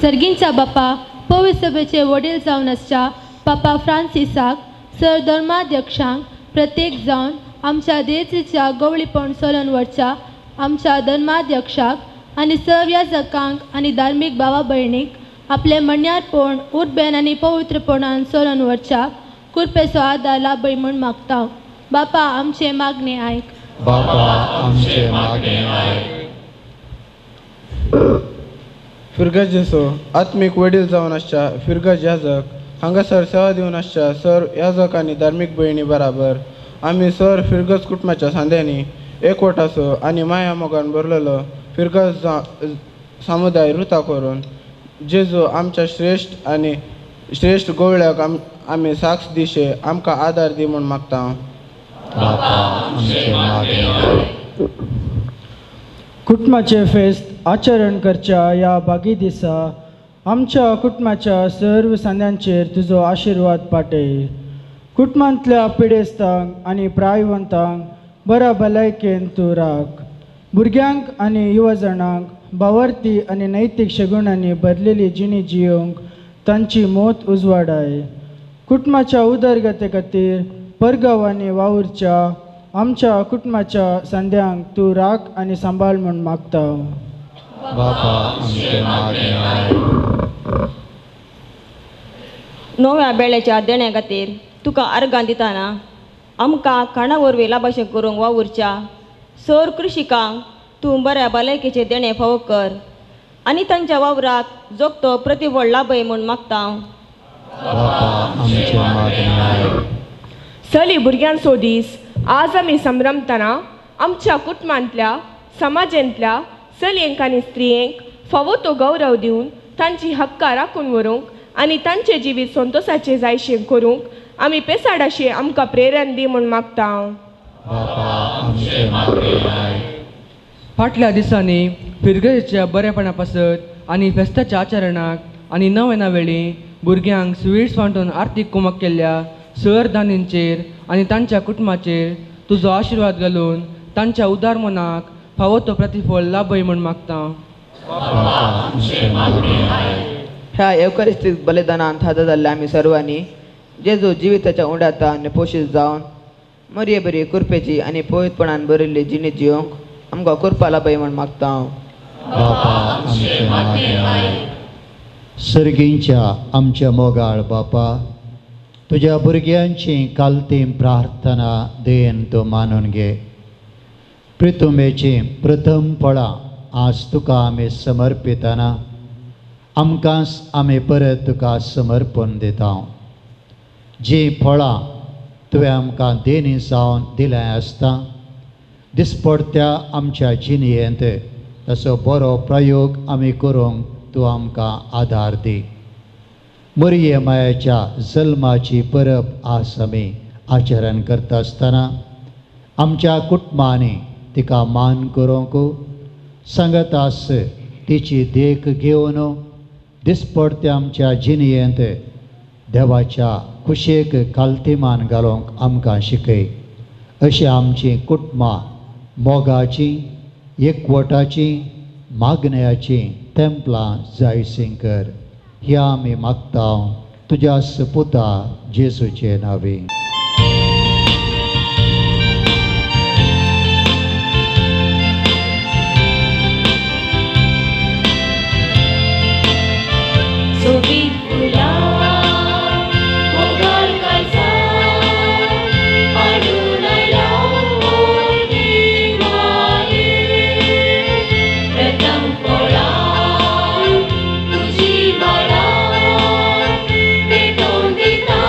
सर्गींच्या बापा, पवित्र सभेचे वडील जावन आसच्या पापा फ्रांसिसाक, सर धर्माध्यक्षांक, प्रत्येक जावन आमच्या देशीच्या गवळीपण सोलन वरच्या आमच्या धर्माध्यक्षाक आनी सर्व याजकांक आनी धार्मीक भावा भयणीक आपले म्हणयारपण उर्बेन आनी पवित्रपणान सोलन वरच्या कृपेचो आदार लाभय म्हूण मागता. बापा आमचे मागणे आयक. बापा आमचे मागणे आयक. फिरगजेचो आत्मीक वडील जावन आसच्या फिरगज याजक हांगासर सेवा दिवन आसच्या सर याजक आनी धार्मीक भयणी बराबर आमी सर फिरगज कुटुंबाच्या सांद्यांनी एकवटाचो आनी माया मोगान भरलेलो फिरगज समुदाय रुता करून जेजू आमच्या श्रेश्ठ आनी श्रेश्ठ गोवळ्याक आमी साक्ष दिशे आमकां आदार दी म्हूण मागता. कुटुंबाचे फेस्त आचरण करच्या ह्या बागी दिसा आमच्या कुटुंबाच्या सर्व सांद्यांचेर तुजो आशिर्वाद पाटय. कुटुंबांतल्या पिडेस्तांक आनी प्रायवंतांक बऱ्या भलायकेन तूं राख. भुरग्यांक आनी युवजणांक भावार्थी आनी नैतीक शगुणांनी भरलेली जिणी जियोवंक तांची मोत उजवाडाय. कुटुंबाच्या उदरगते खातीर परगांवांनी वावुरच्या आमच्या कुटुंबाच्या सांद्यांक तूं राख आनी सांबाळ म्हूण मागता. नव्या बेळ्याच्या देण्या खातीर तुका आर्गां दितना आमकां खाणा वरवीं लाभाशें करूंक वावुरच्या सर कृशिकांक तूं बऱ्या भलायकेचें देणें फावो कर आनी तांच्या वावराक जोगतो प्रतिफळ लाभय म्हूण मागता. चली भुरग्यांचो दीस आज आमी संभ्रमतना आमच्या कुटुंबांतल्या समाजांतल्या चलयांक आनी स्त्रियांक फावो तो गौरव दिवन तांची हक्कां राखून व्हरूंक आनी तांचें जिवीत संतोसाचें जायशें करूंक आमी पेसाडाशें आमकां प्रेरण दी म्हूण मागता. फाटल्या दिसांनी फिरगजेच्या बरेपणा पासत आनी फेस्ताच्या आचरणाक आनी नवेना वेळी भुरग्यांक स्वीट्स वांटून आर्थीक कुमक केल्ल्या सर दानींचेर आनी तांच्या कुटुंबाचेर तुजो आशिर्वाद घालून तांच्या उदार मनाक फावो तो प्रतिफळ लाभय म्हूण मागता. ह्या एवकारिस्तीक बलिदानांत हजर जाल्ल्या आमी सर्वांनी जेजू जिविताच्या उंडाता आनी पोशीत जावन मरये बरी कृपेची आनी पवित्रपणान भरिल्ली जिणी जिवंक आमकां कृपा लाभय म्हूण मागता. सर्गींच्या आमच्या मोगाळ बापा, तुज्या भुरग्यांची कालती प्रार्थना then तूं मानून घे. प्रितुमेची प्रथम फळां आज तुका आमी समर्पितना आमकां आमी परत तुका समर्पण दिता. जीं फळां तुवें आमकां देणी जावन दिलें आसता दिसपडत्या आमच्या जिणेंत ताचो बरो प्रयोग आमी करूंक तूं आमकां आदार दी. मरिये मायाच्या जल्माची परब आज आमी आचरण करता आसतना आमच्या कुटुंबांनी तिका मान करूंक सांगत आस तिची देख घेवन दिसपडत्या आमच्या जिणेंत देवाच्या कुशेक कालतीमान घालूंक आमकां शिकय. अशी आमची कुटुंबां मोगाची, एकवटाची, मागण्याची तेंपलां जायसीं कर. ह्या आमी मागता तुज्या सपुता जेजूचे नांवे. तुझी माळा पेटोवन दिता.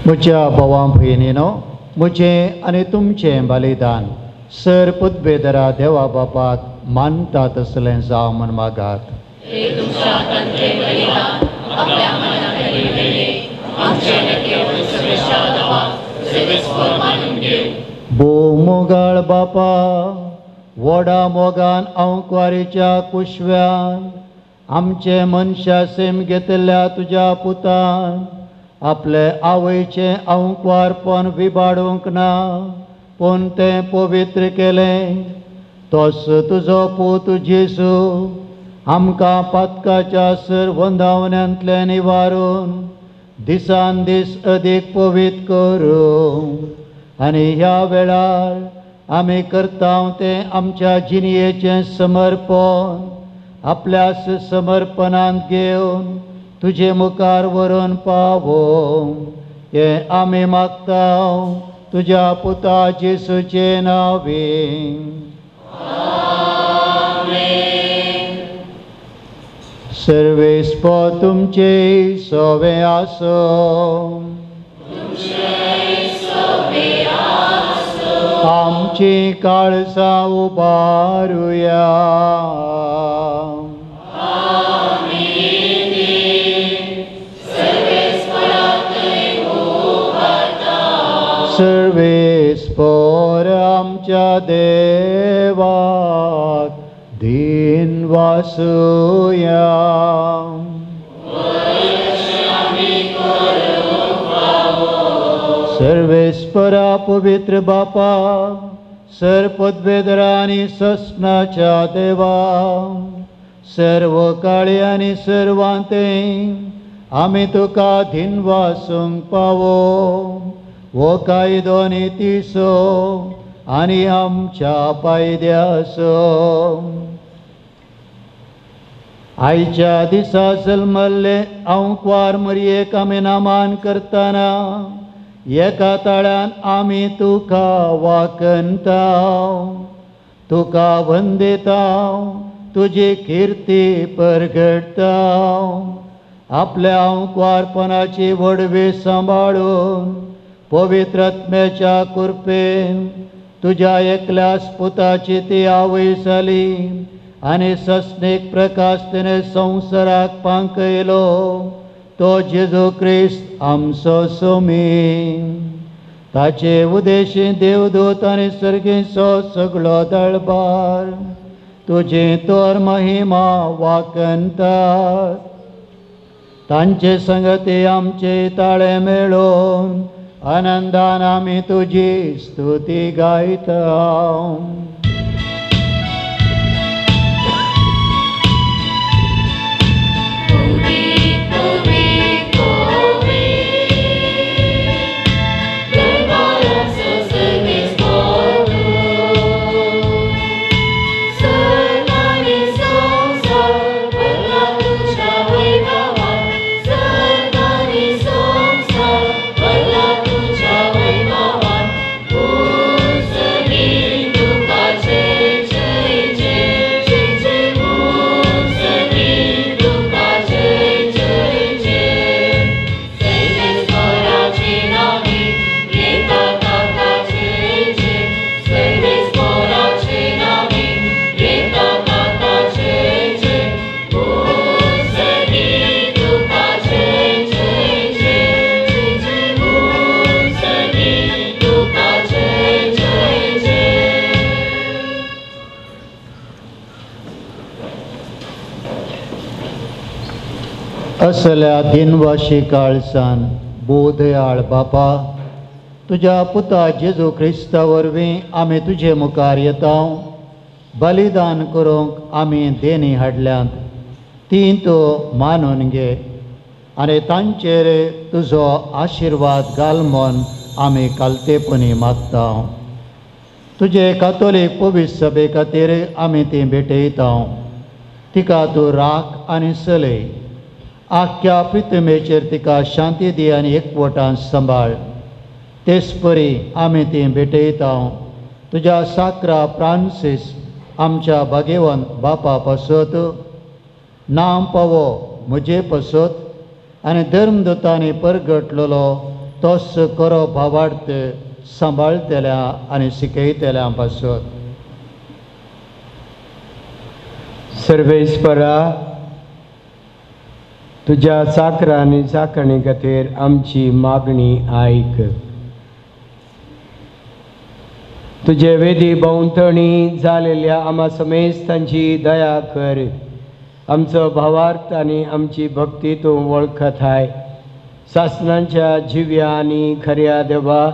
म्हज्या भावां भयणीनो, म्हजें आनी तुमचें बलिदान सर पुतबेदरा देवा बापाक मानता तसलें जावं म्हूण मागात. भोव मोगाळ बापा, व्हडा मोगान अंकवारीच्या कुशव्यान आमचे मनशा सेम घेतल्या तुज्या पुतान आपले आवयचें अंकवारपण विबाडूंक ना, पूण तें पवित्र केलें. तोच तुजो पूत जेजू आमकां पातकाच्या सर्वंदावण्यांतल्यान निवारून दिसान दीस अदीक पवित्र करूं आनी ह्या वेळार आमी करता तें आमच्या जिणयेचें समर्पण आपल्या समर्पणांत घेवन तुजे मुखार व्हरून पावोवं हें आमी मागता तुज्या पुता जेजूचे नांवे. सर्वेस्पर तुमचे सवे आसो, आमची काळजां उबारुया. सर्वेस्पर आमच्या देवाक दीन वासुया. सर्वेस्परा पवित्र बापा, सर पदवेदरा आनी सस्नाच्या देवा, सर्व काळी आनी सर्वांते आमी तुका धिनवासूंक पावो वो कायदो नितीचो आनी आमच्या पायद्याचो. आयच्या दिसा जल्मल्ले अंकवार मरयेक आमी नामान करतना एका ताळ्यान आमी तुका वाकनता, तुका वंदिता, तुजी किर्ती परगडटा. आपल्या अंकवारपणाची व्हडवी सांबाळून पवित्र आत्म्याच्या कृपेन तुज्या एकल्याच पुताची ती आवय जाली आनी सस्नीक प्रकाश तिणें संवसाराक पांकयलो तो जेजू क्रिस्त आमचो सोमी. ताचे उदेशी देवदूत आनी सर्गीचो सगळो दळबार तुजी तोर महिमा वाकंतात. तांचे संगती आमचे ताळे मेळोवन आनंदान आमी तुजी स्तुती गायता. असल्या दिनवाशी काळसान बोधयाळ बापा तुज्या पुता जेजू क्रिस्ता वरवीं आमी तुजे मुखार येता. बलिदान करूंक आमी देणी हाडल्यांत ती तूं मानून घे आनी तांचेर तुजो आशिर्वाद घाल म्हूण आमी कालतेपणी मागता. तुजे कातोलीक पवित्र सभे खातीर आमी ती भेटयता. तिका तूं राख आनी चलय. आख्ख्या पितुमेचेर तिका शांती दी आनी एकवटान सांबाळ. तेच परी आमी ती भेटयता तुज्या साक्रा फ्रांसीस आमच्या भागेवंत बापा पासत, नाम पावो म्हजे पासत आनी धर्मदूतांनी परगटलेलो तोच करो भावार्थ सांबाळटल्या आनी शिकयतल्या पासत. सर्वेस्परा तुज्या चाकरा आनी चाकणी खातीर आमची मागणी आयक. तुजे वेदी भोंवतणी जालेल्या आमा समेस्तांची दया कर. आमचो भावार्थ आनी आमची भक्ती तूं वळखताय. सासणाच्या जिव्या आनी खऱ्या देवा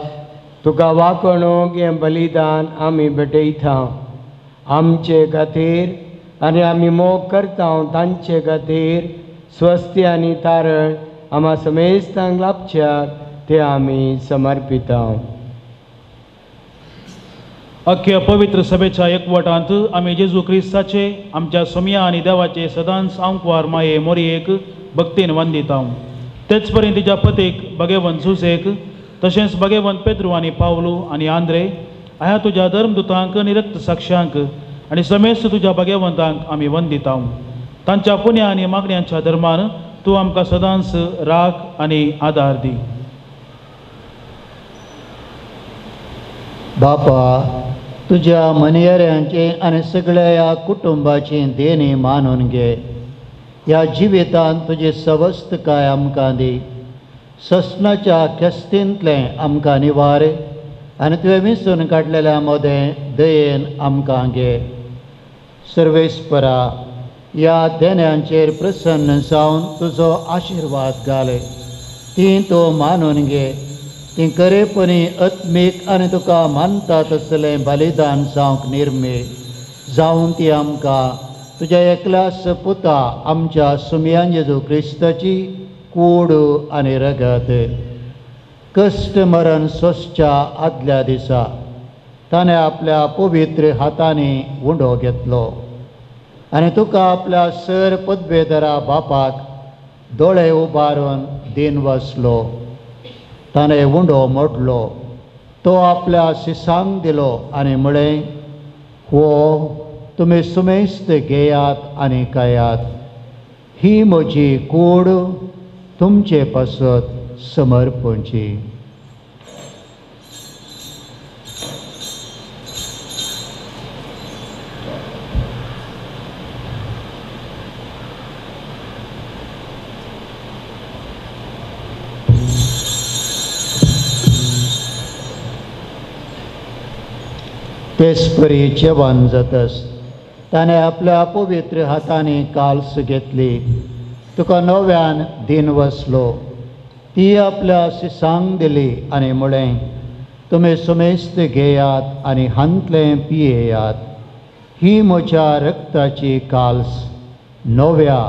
तुका वाकोणूंक हें बलिदान आमी भेटयता. आमचे खातीर आनी आमी मोग करता तांचे खातीर स्वस्ती आनी तारण आमा समेस्तांक लाभच्याक ते आमी समर्पिता. अख्ख्या पवित्र सभेच्या एकवटांत आमी जेजू क्रिस्ताचे आमच्या सोमया आनी देवाचे सदांच आंकवार माये मोरयेक भक्तीन वंदिता. तेच परी तिच्या पतीक भगेवंत जुझेक तशेंच भगेवंत पेद्रू आनी पावलू आनी आंद्रे ह्या तुज्या धर्मदूतांक निरक्त साक्षांक आनी समेस्त तुज्या भगेवंतांक आमी वंदिता. तांच्या पुण्या आनी मागण्यांच्या धर्मान तूं आमकां सदांच राख आनी आदार दी. बापा तुज्या मनयऱ्यांचे आनी सगळ्या ह्या कुटुंबाची देणी मानून घे. ह्या जिवितांत तुजी सवस्तकाय आमकां दी. ससनाच्या ख्यास्तींतलें आमकां निवार आनी तुवें विसून काडलेल्या मदें दयेन आमकां घे. सर्वेस्परा ह्या देण्यांचेर प्रसन्न जावन तुजो आशिर्वाद घाल. ती तूं मानून घे. ती खरेपणी आत्मीक आनी तुका मानता तसलें बलिदान जावंक निर्मे जावन ती आमकां तुज्या एकल्याच पुता आमच्या सुमयान जेजू क्रिस्ताची कूड आनी रगत कश्ट मरण सोंसच्या आदल्या दिसा ताणें आपल्या पवित्र हातांनी उंडो घेतलो आनी तुका आपल्या सर पदवेधरा बापाक दोळे उबारून दिन वसलो. ताणें उंडो मोडलो, तो आपल्या शिसांक दिलो आनी म्हळें, हो तुमी सुमेस्त घेयात आनी खायात. ही म्हजी कूड तुमचे पासत समर्पणची. तेचपरी जेवण जातस ताणें आपल्या पवित्र हातांनी काल्स घेतली, तुका नव्यान दिन वसलो, ती आपल्या शिसांक दिली आनी म्हळें, तुमी सुमेस्त घेयात आनी हांतलें पियेयात, ही म्हज्या रक्ताची काल्स, नव्या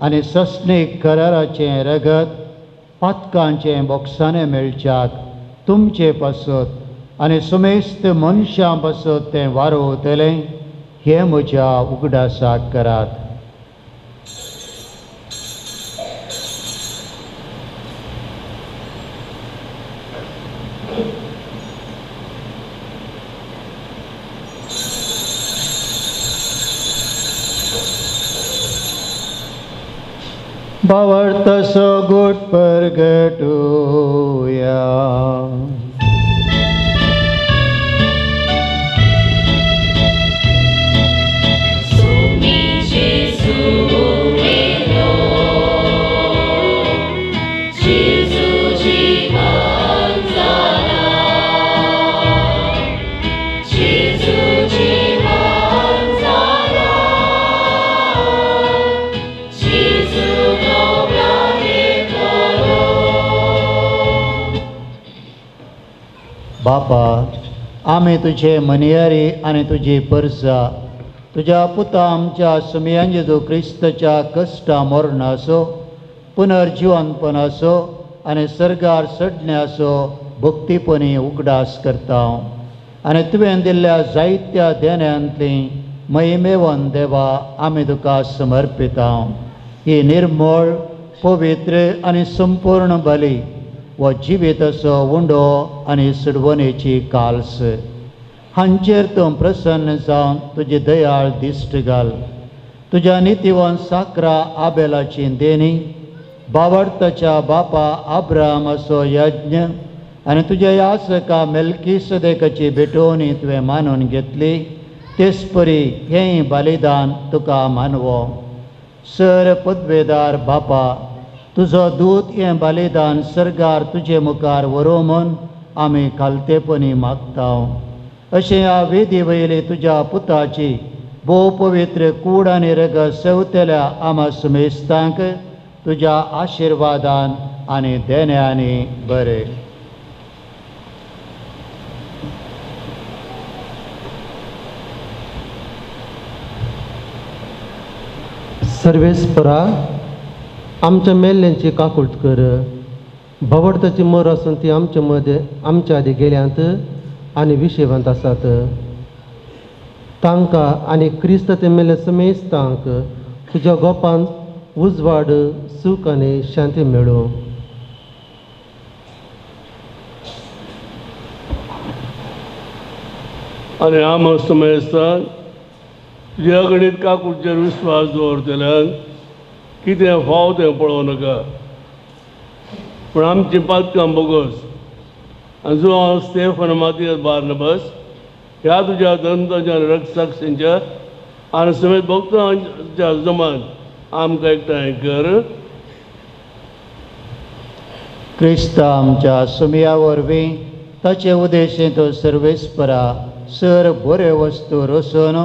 आनी सस्नीक कराराचें रगत पातकांचें बोक्साणें मेळच्याक तुमचे पासत आनी सुमेस्त मनशां पासत तें वारोवतलें, हें म्हज्या उगडासाक करात. भावार्थाचो गोट परगटुया. बापा, आमी तुजे मनियारी आनी तुजी परसा तुज्या पुता आमच्या सुमयान जेजू क्रिस्ताच्या कश्टा मरणाचो, पुनर्जिवनपणाचो आनी सर्गार सडण्याचो भक्तीपणी उगडास करता आनी तुवें दिल्ल्या जायत्या देण्यांतली महिमेवन देवा आमी तुका समर्पिता. ही निर्मळ, पवित्र आनी संपूर्ण बली व जिविताचो उंडो आनी सुडवणेची काल्स हांचेर तूं प्रसन्न जावन तुजी दयाळ दिश्ट घाल. तुज्या नितीवन साकरा आबेलाची देणी, बावडताच्या बापा आब्रामाचो यज्ञ आनी तुज्या यासका मेल्कीसदेकाची भेटवणी तुवें मानून घेतली, तेचपरी हेंय बलिदान तुका मानवो. सर पदवेदार बापा, तुजो दूत हें बलिदान सर्गार तुजे मुखार व्हरूं म्हूण आमी खालतेपणी मागता. अशें ह्या वेदी वयली तुज्या पुताची भोव पवित्र कूड आनी रगत सेवतल्या आमा सुमेस्तांक तुज्या आशिर्वादान आनी देण्यांनी बरें. सर्वेस्परा, आमच्या मेल्ल्यांची काकूट कर. भवडताची मोर आसून ती आमचे मदें आमच्या आदी गेल्यांत आनी विशेवंत आसात. तांकां आनी क्रिस्त ते मेल्ल्या समेस्तांक तुज्या गोपान उजवाड, सूख आनी शांती मेळूं. आनी आम समेस्तांक तुज्या कडेन काकूटचेर विस्वास दवरतल्यान कितें फाव तें पळोवं नाका, पूण आमचीं पातकां बोगस आनी जो हांव स्टेफन मातियास बार्नबस ह्या तुज्या दंताच्या रक्षसाक्षींच्या आनी समेत भक्तांच्या जमान आमकां एकठांय कर. क्रिस्त आमच्या सुमया वरवीं ताचे उदेशें तो सर्वेस्परा सर बऱ्यो वस्तू रसून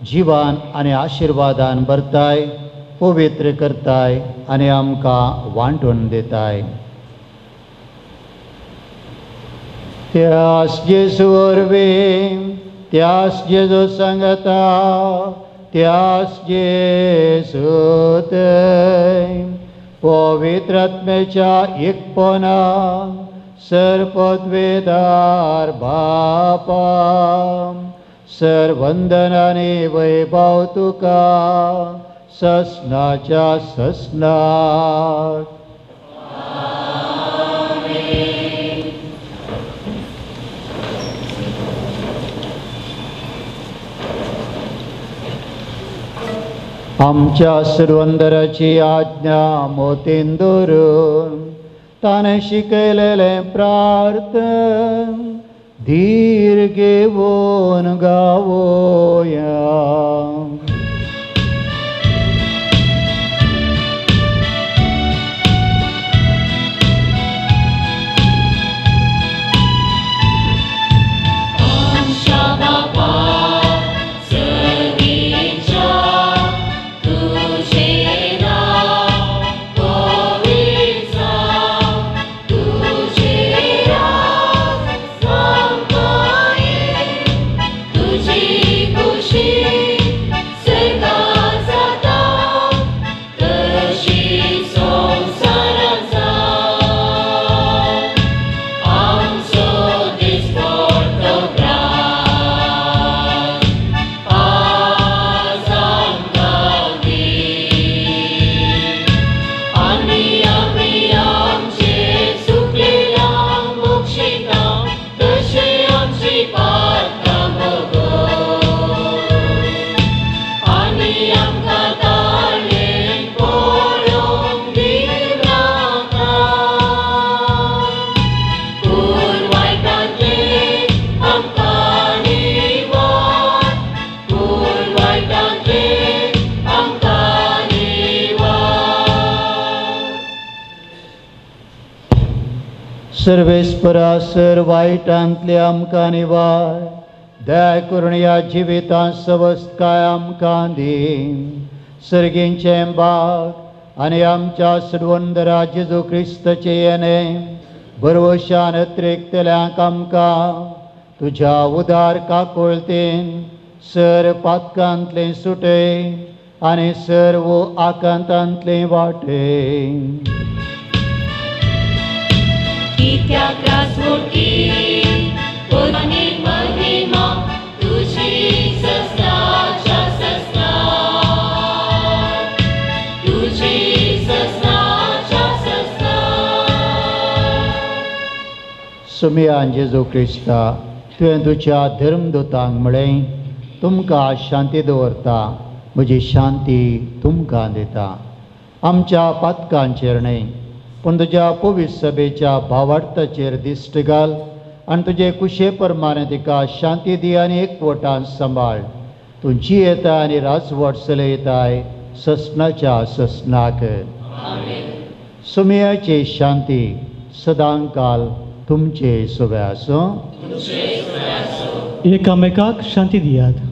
जिवान आनी आशिर्वादान भरताय, पवित्र करताय आनी आमकां वांटून दिताय. त्यास जेजू वरवीं, त्यास जेजू सांगता, त्यास जेजू थंय पवित्र आत्म्याच्या एकपणान सर पदवेदार बापा, सर वंदनाने वैभव तुका ससनाच्या ससनाक. आमच्या सुरवंदराची आज्ञा मोतीन दवरून ताणें शिकयलेलें प्रार्थन धीर घेवन गावोया. आमच्या बापा सर्वेस्परा सर वायटांतले आमकां निवार, दया करून ह्या जिवितांत सवस्तकाय आमकां दी. सर्गींचें बाग आनी आमच्या सडवंदरा जेजू क्रिस्ताचें येणें भरवशान अत्रेकतल्यांक आमकां तुज्या उदार काकुळतेन सर पातकांतलें सुटे आनी सर्व आकांतांतलें वाटे. कित्याक राजवटी आनी महिमा तुजी सस्ताच्या सस्ता, तुजी सस्ताच्या सस्ता. सुमियान जेजू क्रिस्ता, तुवें तुज्या धर्मदूतांक म्हळें, तुमकां शांती दवरता, म्हजी शांती तुमकां दिता. आमच्या पातकांचेर न्हय पूण तुज्या पवित्र सभेच्या भावार्थाचेर दिश्ट घाल आनी तुजे कुशे प्रमाणे तिका शांती दी आनी एकवटान सांबाळ. तूं जियेता आनी राजवट चलयताय ससनाच्या ससनाक. सुमयाची शांती सदांकाल तुमचे सुवे आसूं. एकामेकाक शांती दियात.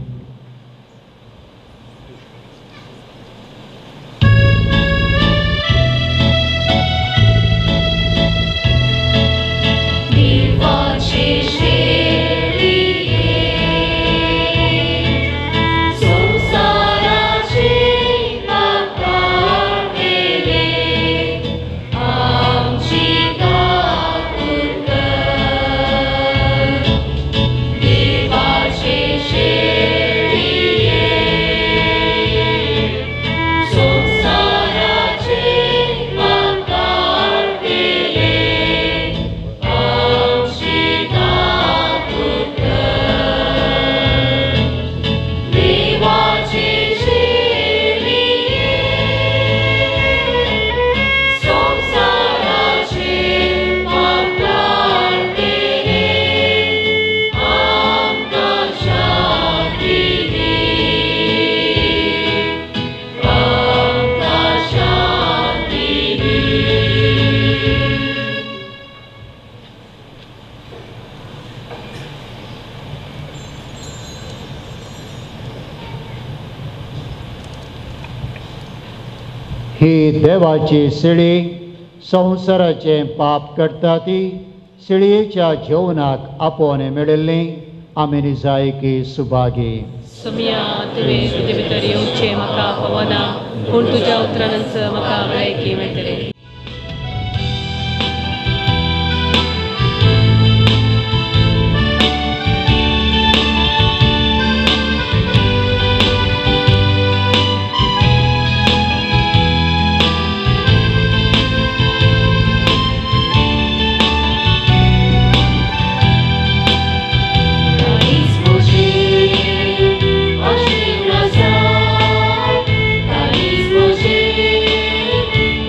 ही देवाची शिळी संवसाराचें पाप करता ती शिळयेच्या जेवणाक आपोवन मेळिल्ली आमी निजायकी सुभागी. सुमिया, तुवें तुजे भितर येवचें म्हाका पवना, पूण तुज्या उतरानच म्हाका भलायकी मेळटली.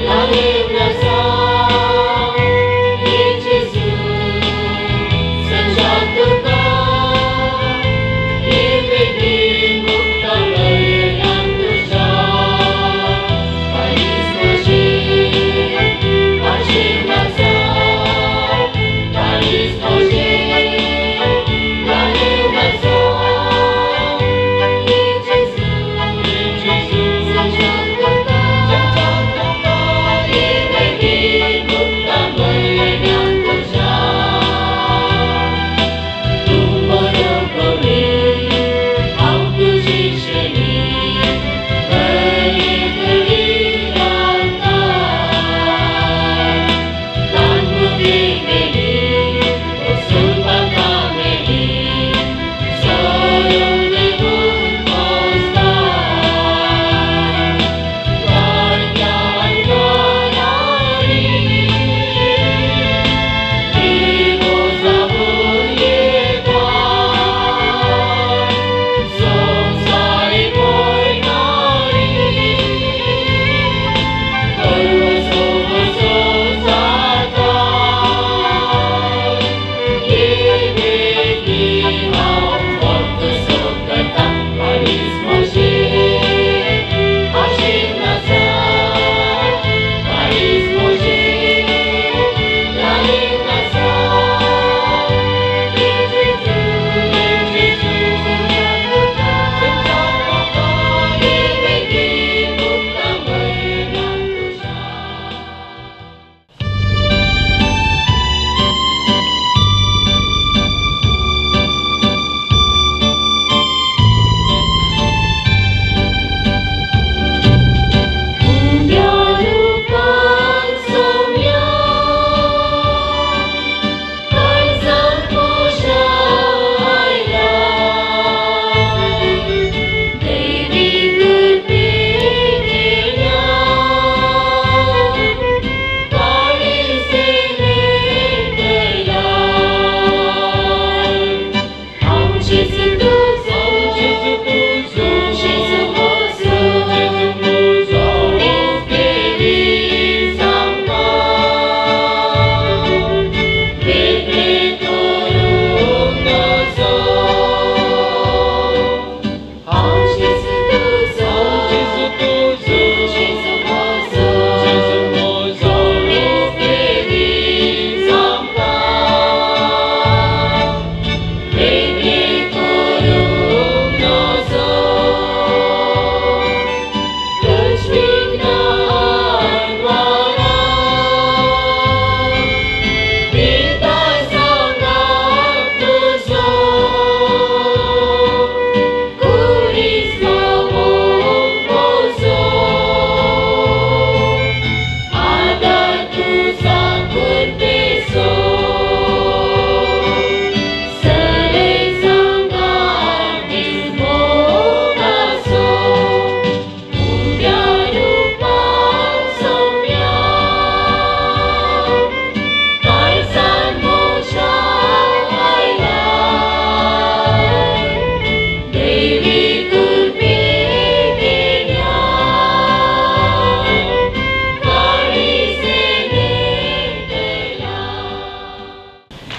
Love.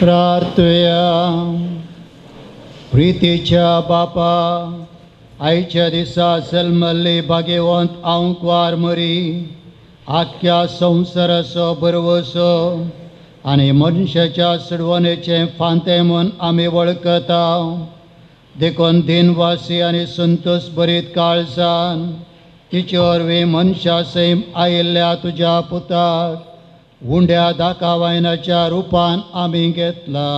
प्रार्थया. प्रितीच्या बापा, आयच्या दिसा जल्मल्ली भाग्यवंत आंकवार मरी आख्या संवसाराचो भरवसो आनी मनशाच्या सुडवणेचें फांतें म्हूण आमी वळखता. देखून दिनवासी आनी संतोष भरीत काळजान तिचे वरवीं मनशा सैम आयिल्ल्या तुज्या पुताक उंड्या दाकावायनाच्या रुपान आमी घेतला.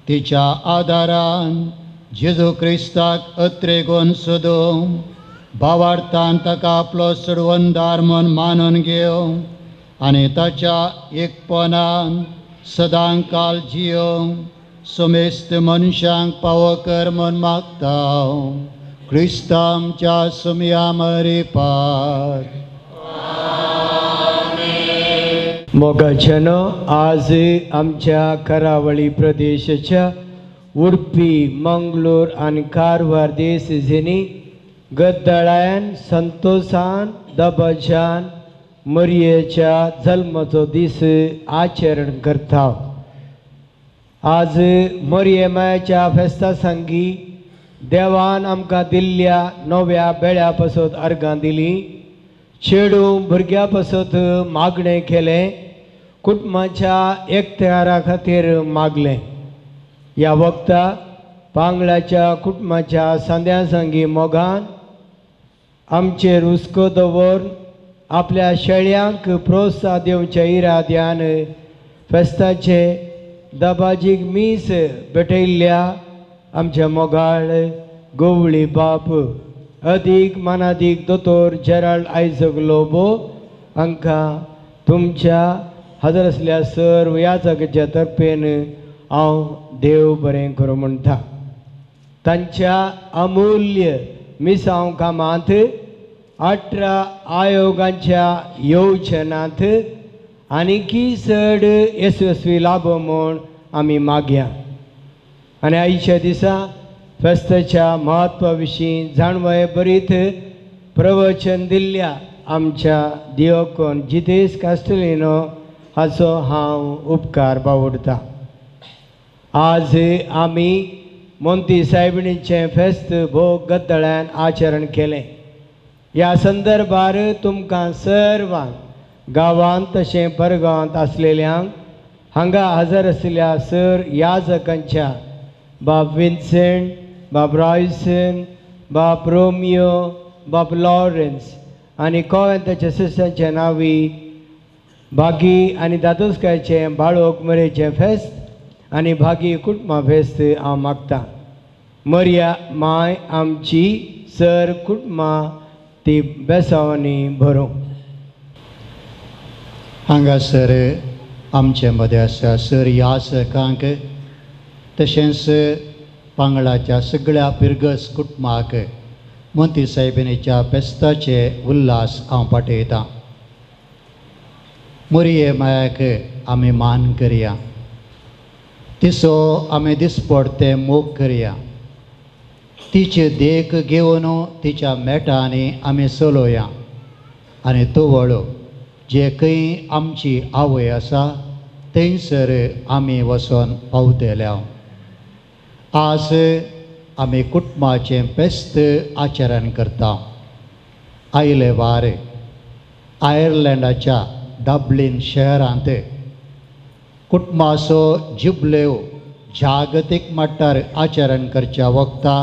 तिच्या आदारान जेजू क्रिस्ताक अत्रेगून सोदूं भावार्थान ताका आपलो सोडवणदार म्हूण मानून घेवं आनी ताच्या एकपणान सदां काल जियोवंक समेस्त मनशांक पावो कर म्हूण मागता. क्रिस्ता आमच्या सुमया मरी पार. मोगाच्यानो, आज आमच्या करावळी प्रदेशाच्या उडपी, मंगलोर आनी कारवार देशेंनी गद्दळायन संतोषान दबाज्यान मरयेच्या जल्माचो दीस आचरण करता. आज मरये मायाच्या फेस्ता सांगी देवान आमकां दिल्ल्या नव्या बेळ्या पासत अर्गां दिली, चेडूं भुरग्यां पासत मागणें केलें, कुटुंबाच्या एकत्यारा खातीर मागलें. ह्या वखता पांगळाच्या कुटुंबाच्या सांद्या सांगी मोगान आमचेर हुस्को दवर आपल्या शेळयांक प्रोत्साह दिवच्या इराद्यान फेस्ताचे दबाजीक मीस भेटयल्ल्या आमच्या मोगाळ गोवळी बाप अदीक मानादीक दोतोर जेराल्ड आयजक लोबो हांकां तुमच्या हजर आसल्या सर्व याचकाच्या तर्फेन हांव देव बरें करूं म्हणटा. तांच्या अमूल्य मिसांव कामांत 18 आयोगांच्या योजनांत आनीकी चड येसस्वी लाभ म्हूण आमी मागया. आनी आयच्या दिसा फेस्ताच्या म्हत्वा विशीं जाणवाय बरीत प्रवचन दिल्ल्या आमच्या दियोकोन जितेश कास्टलिनो हाचो हांव उपकार बावडटा. आज आमी मोंती सायबिणीचें फेस्त भोग गद्दळ्यान आचरण केलें. ह्या संदर्भार तुमकां सर्वांक गांवांत तशें परगांवांत आसलेल्यांक हांगा हजर आशिल्ल्या सर याजकांच्या बाब विन्सेंट, बाब रॉयसन, बाब रोमियो, बाब लॉरन्स आनी कोवेंताच्या सिस्टरांच्या नांवी भागी आनी दादोसकायचें बाळोक मरेचें फेस्त आनी भागी कुटुंबा फेस्त हांव मागतां. मरिया माय आमची सर कुटुंबां ती बेसांवांनी भरूं. हांगासर आमचे मदें आसा सर याचकांक तशेंच पांगळाच्या सगळ्या पिरगस कुटुंबाक मोंती सायबिणीच्या फेस्ताचे उल्हास हांव पाठयतां. मोरये मायाक आमी मान करया, तिचो आमी दिसपडते मोग करया, तिची देख घेवन तिच्या मेटांनी आमी चलोया आनी तवळ जे खंय आमची आवय आसा थंयसर आमी वचोन पावतल्या. आज आमी कुटुंबाचें फेस्त आचरण करता. आयले वार आयर्लंडाच्या डब्लिन शहरांत कुटुंबाचो जुबलेव जागतीक मट्टार आचरण करच्या वखता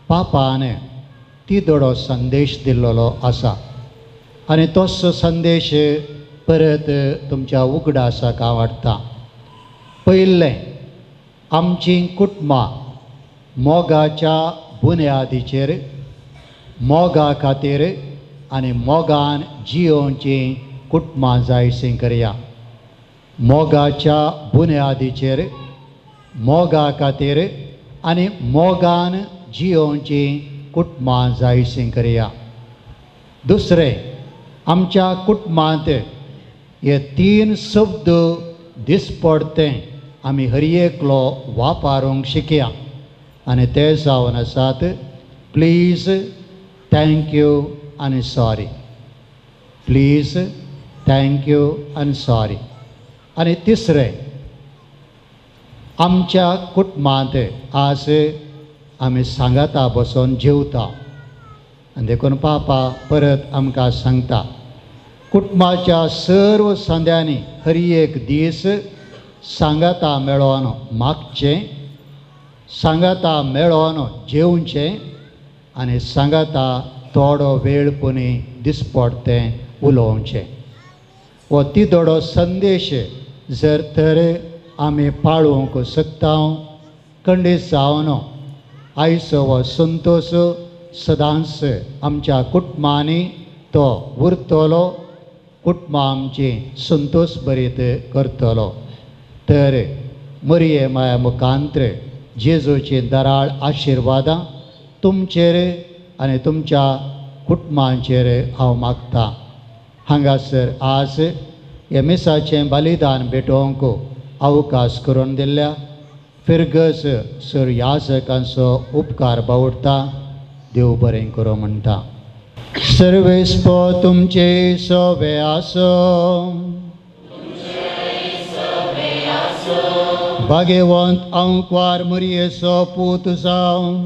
पापान ती दोडो संदेश दिल्लो आसा आनी तोच संदेश परत तुमच्या उगडासाक हांव हाडटा. पयलें, आमचीं कुटुंबां मोगाच्या बुन्यादीचेर मोगा खातीर आनी मोगान जियोवचीं कुटुंबां जायशीं करया. मोगाच्या बुन्यादीचेर मोगा खातीर आनी मोगान जियोवचीं कुटुंबां जायशीं करया. दुसरें, आमच्या कुटुंबांत हे तीन शब्द दिसपडते आमी हर एकलो वापरूंक शिकया आनी ते जावन आसात प्लीज, thank you आनी सॉरी. प्लीज, thank you आनी सॉरी. आनी तिसरें, आमच्या कुटुंबांत आज आमी सांगाता बसून जेवता आनी देखून पापा परत आमकां सांगता कुटुंबाच्या सर्व संद्यांनी हर एक दीस सांगाता मेळोन मागचें, सांगाता मेळोन जेवचें आनी सांगाता थोडो वेळ पुणी दिसपडतें उलोवचें. हो तिदोडो संदेश जर तर आमी पाळूंक शकता खंडीत जावन आयचो हो संतोश सदांच आमच्या कुटुंबांनी तो उरतलो, कुटुंबां आमची संतोश भरीत करतलो. तर मरिये माया मुखांत्र जेजूची दराळ आशिर्वादां तुमचेर आनी तुमच्या कुटुंबांचेर हांव मागता. हांगासर आज ह्या मिसाचें बलिदान भेटोवंक अवकाश करून दिल्ल्या फिरगज सर याजकांचो उपकार बावडटा. देव बरें करूं म्हणटा. सर्वेस्पो तुमचे सोबे आसो. भाग्यवंत अंकवार मरियेचो पूत जावन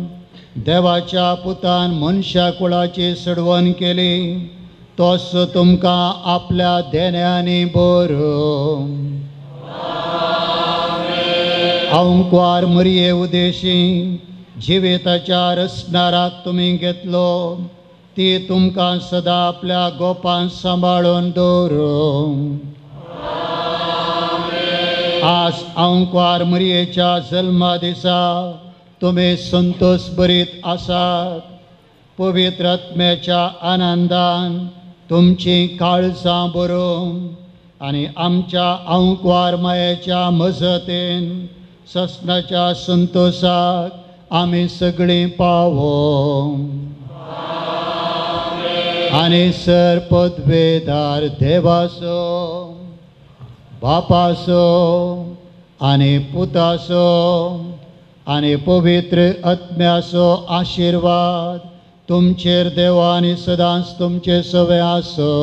देवाच्या पुतान मनशा कुळाची सडवण केली तोच तुमकां आपल्या देण्यांनी बरो. अंकवार मरिये उदेशी जिविताच्या रसनाराक तुमी घेतलो ती तुमकां सदां आपल्या गोपान सांबाळून दवरूं. आज अंकवार मरियेच्या जल्मा दिसा तुमी संतोष भरीत आसात. पवित्र आत्म्याच्या आनंदान तुमची काळजां बरोवन आनी आमच्या अंकवार मायेच्या मजतीन ससनाच्या संतोषाक आमी सगळीं पावो. आनी सर पदवेदार देवाचो बापाचो आनी पुताचो आनी पवित्र आत्म्याचो आशिर्वाद तुमचेर देवा आनी सदांच तुमचे सवे आसो.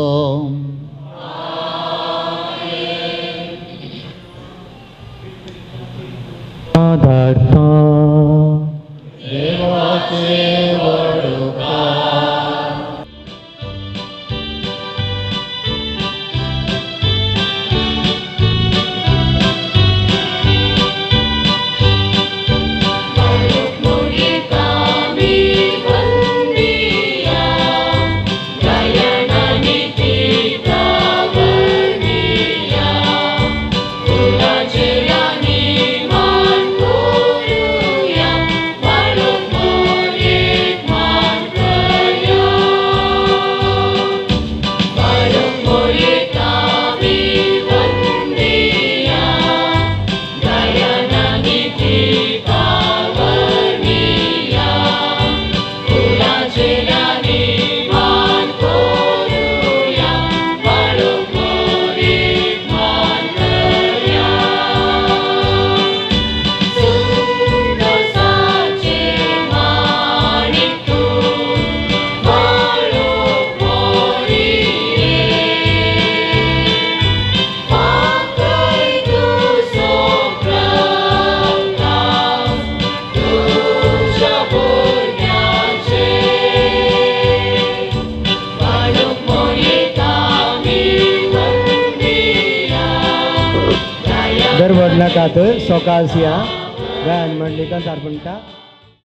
देवाचे वडुकार. दर वडला कात सकाळसिया गायन मंडलिकां सारपणटा.